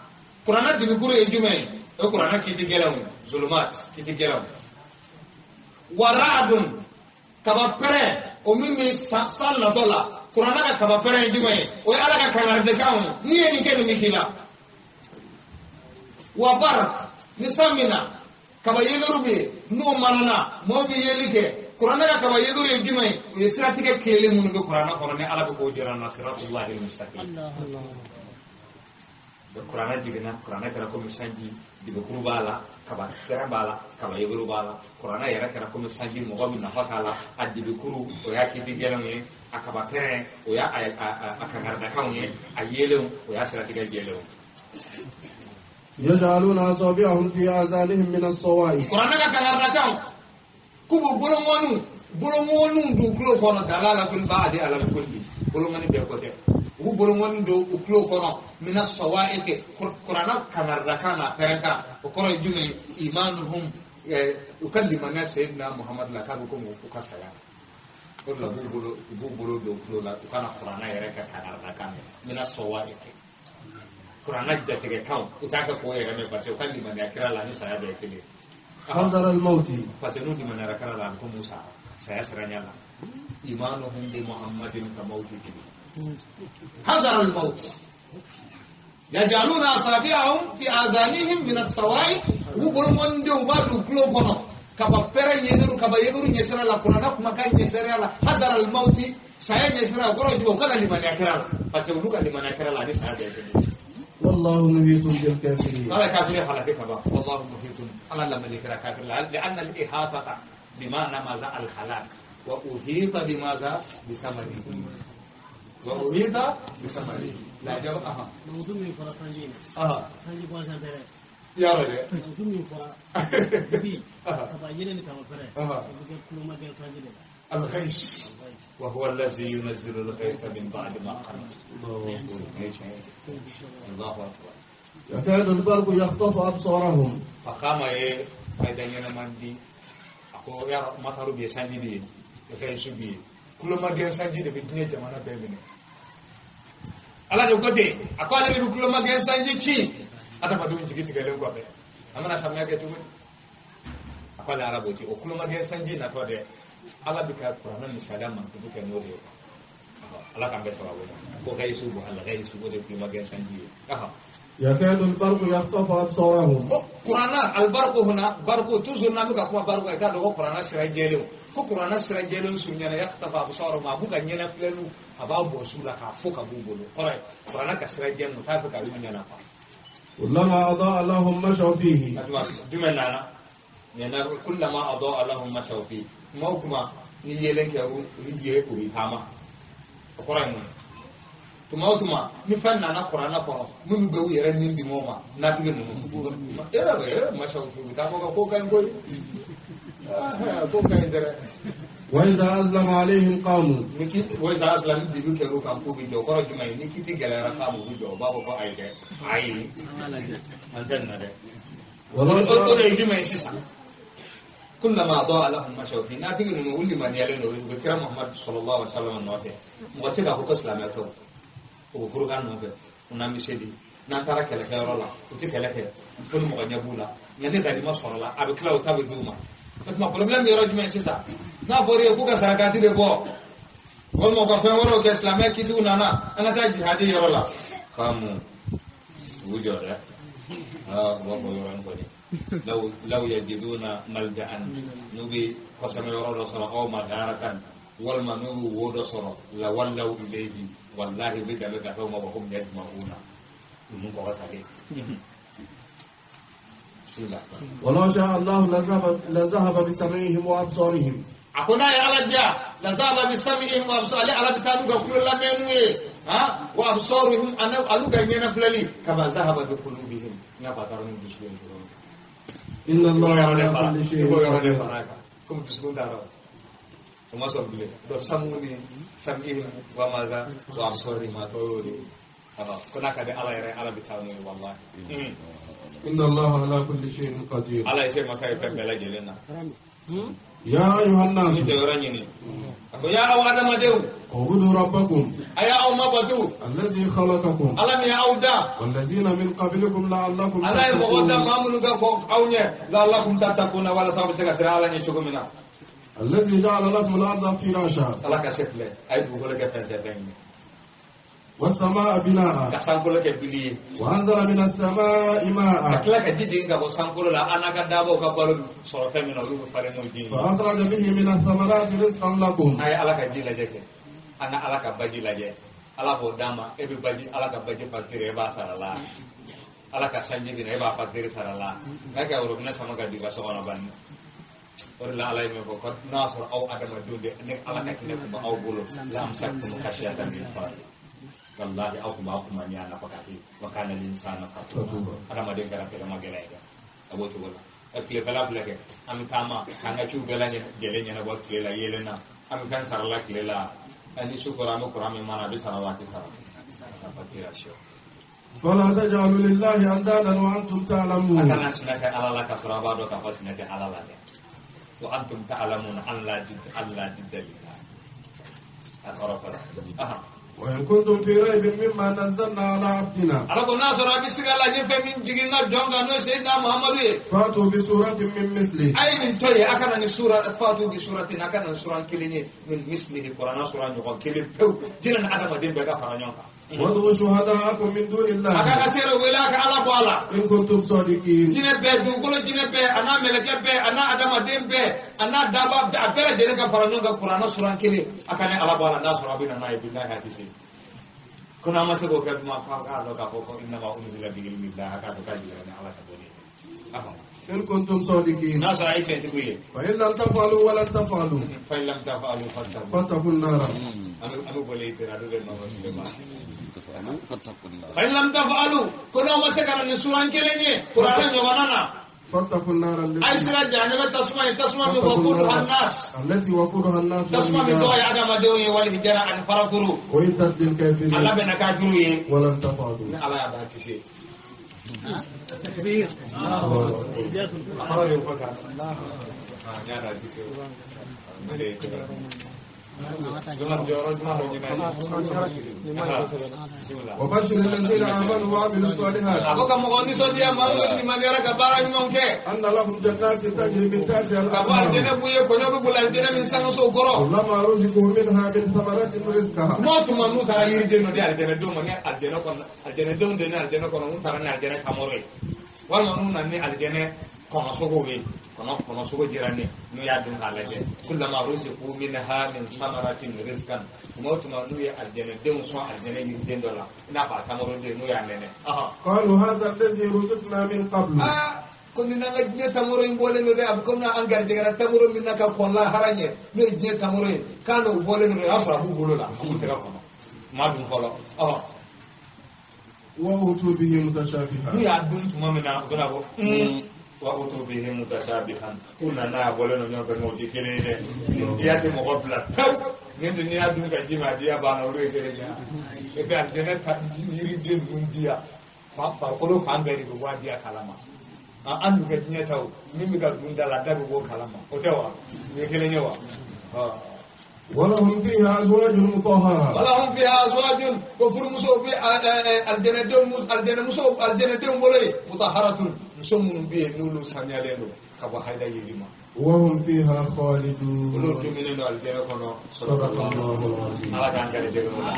kuranna dibikuru ye jumɛn ye o ye kuranna kiti gɛlɛnw ye zulumat kiti gɛlɛnw wa ra'dun kaba pɛrɛn o min bɛ san natɔ la kuranna ka kaba pɛrɛn ye jumɛn ye o ye ala ka kangaridakanw ye n'i ye nin kɛ nin bɛ k'i la wa barak ni san bɛ na kaba yegeru bɛ yen n'o manana mɔgɔ bɛ yeli kɛ kuranna ka kaba yegeru ye jumɛn ye o ye siratigɛ kelen minnu bɛ kuranna kɔnɔ ni ala bɛ k'o jira an na siratullahi mustaqim kuranna jiginna kuranna kɛra komi sanji dibikuru b'a la kaba fɛrɛ b'a la kaba yegeru b'a la kuranna yɛrɛ kɛra komi sanji mɔgɔ bɛ nafa k'a la a dibikuru o y'a kiti gɛlɛnw ye a kaba pɛrɛn o y'a a kankaridakanw ye a yelenw o y'a siratigɛ jɛlenw. يجعلون أصابعهم في آذانهم من الصواعق kuranna ka kankaridakanw k'u b'u bolongɔniw don u tulo kɔnɔ dalalatul ba'di alal kulli bolongɔni bɛɛ ko tɛ u b'u bolongɔni don u tulo kɔnɔ mina sawa'iq kuranna kankaridakan n'a pɛrɛnkan o kɔrɔ ye jumɛn ye imanuhum u ka limaniya seyidina muhamadu la k'a bɛ komi u ka saya o de la u b'u bolo don u tulo la u kana kuranna yɛrɛ ka kankaridakan mɛn mina sawa'iq kuranna jatigɛkanw u t'a kɛ k'o yɛrɛ mɛn parce que u ka limaniya kira la ni saya bɛɛ ye kelen ye. حذر الموت parce que n'u limaniyara kira la a bɛ komi u sara saya siranya la imanuhum bi muhammadin ka mawtihi حذر الموت يجعلون أصابعهم في آذانهم من الصواعق u bolongɔnidenw b'a don u tulo kɔnɔ kaba pɛrɛn ɲɛgɛrɛ kaba yeguru ɲɛsira la kuranna kumakan ɲɛsira la hazara al-mawti saya ɲɛsira o kɔrɔ ye jumɛn u kana limaniya kira la parce que olu ka limaniya kira la ani saya bɛɛ ye kelen ye. والله محيط بالكافرين قال كافر حلقك بقى والله محيط على لما ذكر كافر لأن الإحاطة بمعنى ماذا الهلاك وأحيط بماذا بثمره وأحيط بثمره لا جواب أها موضوع من فرا سانجين أها سانجي بوان سانتره يا رجل موضوع من فرا بي تباين كما فرا كل ما كان سانجين الغيث وهو الذي ينزل الغيث من بعد ما قنط الله أكبر يكاد البرق يخطف أبصارهم فقام إيه فإذا ينمندي أكو يا ما ترو بيسانجي بي غيث بي كل ما كان سانجي في الدنيا جمانا بيمني ala de ko ten a ko ale de bɛ kulomagɛn sanji ci adamadenw jigi tigɛlen kɔfɛ an bɛna samiya kɛ cogo di a ko ale ala b'o ci o kulomagɛn sanji natɔ dɛ ala bɛ ka kuranɛ misaliya mankutu kɛ n'o de ye ala k'an bɛɛ sababu ma ko gayisu bɔ ala gayisu o de ye kulomagɛn sanji ye. يكاد البرق يخطف أبصارهم kuranna alibariko huna bariko toujours n'an bɛ ka kuma bariko kan i k'a dɔn ko kuranna sira jɛlenw ko kuranna sira jɛlenw surunyana yakhtafa absarahum a b'u ka ɲɛnafilɛliw a b'a bɔ su la k'a fo ka b'u bolo kɔrɔ ye kuranna ka sira jɛlen u t'a fɛ ka y'u ɲɛna fa. كلما أضاء لهم مشوا فيه. jumɛn nana ɲɛna kullama adaa lahum mashaw fihi kuma o kuma ni yeelen kɛ u ye u bɛ taama o kɔrɔ ye mun ye. Tuma o tuma ni fɛn nana kuranna kɔnɔ minnu bɛ u yɛrɛ nin di mɔgɔ ma nafigi ninnu masaw u bɛ taa ko ka ɲi koyi ko ka ɲi dɛrɛ وإذا أظلم عليهم قاموا. وإذا أظلم dibi kɛr'u kan k'u bɛ jɔ o kɔrɔ jumɛn ye ni kiti gɛlɛyara k'a ma u bɛ jɔ u b'a fɔ ko ayi dɛ ayi an tɛ nin na dɛ. O de ye jumɛn ye sisan. كلما أضاء لهم مشوا فيه نافigi ninnu olu limaniyalen don u bɛ kira Muhammad sallallahu alaihi wa sallam nɔfɛ mɔgɔ tɛ se k'a fɔ ko silamɛ tɛ o bɛ furukan nɔfɛ u n'an bɛ se di n'an taara kɛlɛkɛyɔrɔ la u tɛ kɛlɛ kɛ fo ni mɔgɔ ɲɛ b'u la nka ni ganima sɔrɔla a bɛ tila o ta bɛ d'u ma o tuma problème bɛ yɔrɔ jumɛn sisan n'a fɔra i ye k'u ka sarakati de bɔ walima u ka fɛn wɛrɛw kɛ silamɛ kitiw nana an ka taa jihadi yɔrɔ la k'amu u b'u jɔ dɛ aa u b'a fɔ yɔrɔ in kɔni law yajiduna malja'an n'u bɛ kɔsɛmɛ yɔrɔ dɔ sɔrɔ aw magharatan walima n'u bɛ wo dɔ sɔrɔ lawallaw ilayhi wallahi u bɛ dɛmɛ ka fɛnw ma wa hum yajma'una u nun kɔkɔ ta kɛ. ولو شاء الله لذهب بسمعهم وأبصارهم. A ko n'a ye Ala diya lazahaba bisam'ihim wa absarihim ale Ala bɛ taa n'u ka kulo lamɛnniw ye wa absarihim an'u ka ɲɛnafilɛli kama zahaba bi qulubihim i n'a fɔ a taara n'u dusukun ye cogo min. إن الله على كل شيء قدير. Komi dusukun taara o ma sɔn bilen donc samu ni sam'ihim wa maza wa absarihim a tɔ y'o de ye ko n'a ka di Ala yɛrɛ Ala bɛ taa n'o ye walahi. إن الله على كل شيء قدير. Ala ye se masa ye fɛn bɛɛ lajɛlen na. يا أيها الناس يا أو آدمديو اعبدوا ربكم أيا أو مبتو الذي خلقكم ألم يا أودا والذين من قبلكم لعلكم ألا يمغودا مامنوغا أوني لعلكم تتقون ولا سبب سكسر على نيشكم الذي جعل لكم الأرض فراشا الله كشف لي أي بقول لك فنسفين والسماء بناء كسانكولو كبلي وأنزل من السماء ماء كلا كجيجين كسانكولو لا أنا كدابو كبالو صرفة من أولو فرنو جين فأخرج به من الثمرات رزقا لكم أي على كجي لجك أنا على كباجي لجك على بوداما إبي باجي على كباجي فاتير إبا سرالا على كسانجي بين إبا فاتير سرالا لكن أوروبنا سما كديكا سوانا بان ولا على يمين فقط ناصر أو أدم الدود نك على كنك أو بولو لا أمسكتم خشية من فار wallahi aw kuma kuma ni ana fakati wa kana l'insanu qatuba adamaden kɛra kɛlɛ ma gɛlɛya ye a b'o cogo la tilefɛla filɛ kɛ an bɛ taama k'an ka ciw bɛɛ lajɛlen ɲɛnabɔ tile la yeelen na an bɛ fɛn sara la tile la ni su kora an bɛ kuran min mana a bɛ sara waati sara فلا تجعلوا لله أندادا وأنتم تعلمون a kana sinɛ kɛ Ala la ka sɔrɔ a b'a dɔn k'a fɔ sinɛ tɛ Ala la dɛ wa antum ta'lamuna an la jidda lillah a kɔrɔ fɔlɔ. وإن كنتم في ريب مما نزلنا على عبدنا على كنا سورة بسم الله جف من جينا جونغا نو سيدنا محمد فاتوا بسورة من مثله أي من توي أكن سورة فاتوا بسورة أكن سورة كليني من مثله قرآن سورة نقول كلي بيو جينا آدم دين بقى فرانيونكا وادعوا شهداءكم من دون الله أكن سير ولاك على قوالا إن كنتم صادقين جينا بي دوكلو جينا بي أنا ملك بي أنا آدم دين بي أنا دابا أبلا جينا فرانيونكا قرآن سورة كلي أكن على قوالا ناس ربنا نايب بالله هذه kuna ma se k'o kɛ tuma k'a dɔn k'a fɔ ko innama unzila bi ilmi llah k'a fɔ k'a jiginna ni Ala ka dɔnni ye. In kuntum sadiqin n'a sɔrɔ a ye tiɲɛtigiw ye. Fa in lam taf'alu wa lan taf'alu fa in lam taf'alu fattaqun nara an bɛ boli i tera dɔ bɛ nɔ bɛ ma. Fa in lam taf'alu ko n'aw ma se ka na ni suran kelen ye kuranɛ ɲɔgɔnna na. فاتقوا النار التي أيسر جهنم تسمى تسمى من وقودها الناس التي وقودها الناس تسمى من دعاء آدم دوني والهجرة عن فرقرو وإنت للكافرين الله بنا كافرين ولن تفعلوا الله يا باتشي تكبير الله وبشر الذين آمنوا وعملوا الصالحات أن لهم جنات تجري من تحتها الأنهار كلما رزقوا منها من ثمرات رزقا kɔnɔ sogo jirannen n'u y'a dun k'a lajɛ kullama ruziqu minha min thamaratin rizqan tuma o tuma n'u ye alijɛnɛdenw sɔn alijɛnɛ yiriden dɔ la i n'a fɔ a tamaroden n'u y'a nɛnɛ. qalu hadha alladhi ruziqna min qablu. Ko ni n'an ka diɲɛ tamaro in bɔlen don dɛ a bɛ komi an garijɛgɛra tamaro min na ka kɔn lahara ɲɛ n'o ye diɲɛ tamaro ye k'a n'o bɔlen don dɛ o y'a sɔrɔ a b'u bolo la a b'u tɛgɛ kɔnɔ u m'a dun fɔlɔ. Wa utu bihi mutashabiha. N'u y'a dun tuma min na u bɛna fɔ. Wa utu bihi mutashabihan, k'u nana a bɔlen don ɲɔgɔn fɛ, nka u tɛ kelen ye dɛ. Nin diya tɛ mɔgɔ bila pewu. Nin dun n'i y'a dun ka ji ma, a diya banna, olu ye kelen ye. Et puis alijɛnɛ ta yiriden ninnu diya, farikolo fan bɛɛ de bɛ bɔ a diya kalama. An dun ka diɲɛ ta o min bɛ ka dun da la, da bɛ bɔ o kalama, o tɛ wa? Nin ye kelen ye wa? ولهم فيها أزواج مطهرة. ولهم فيها أزواج, ko furumusow bɛ alijɛnɛdenw, alijɛnɛmusow, alijɛnɛdenw bolo yen, مطهرة, muso minnu bɛ yen n'olu saniyalen don ka bɔ hayida yeli ma. وهم فيها خالدون. Olu dumuni don alijɛnɛ kɔnɔ. صدق الله العظيم. Ala k'an garijɛgɛ o la.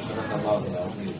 صدق الله العظيم.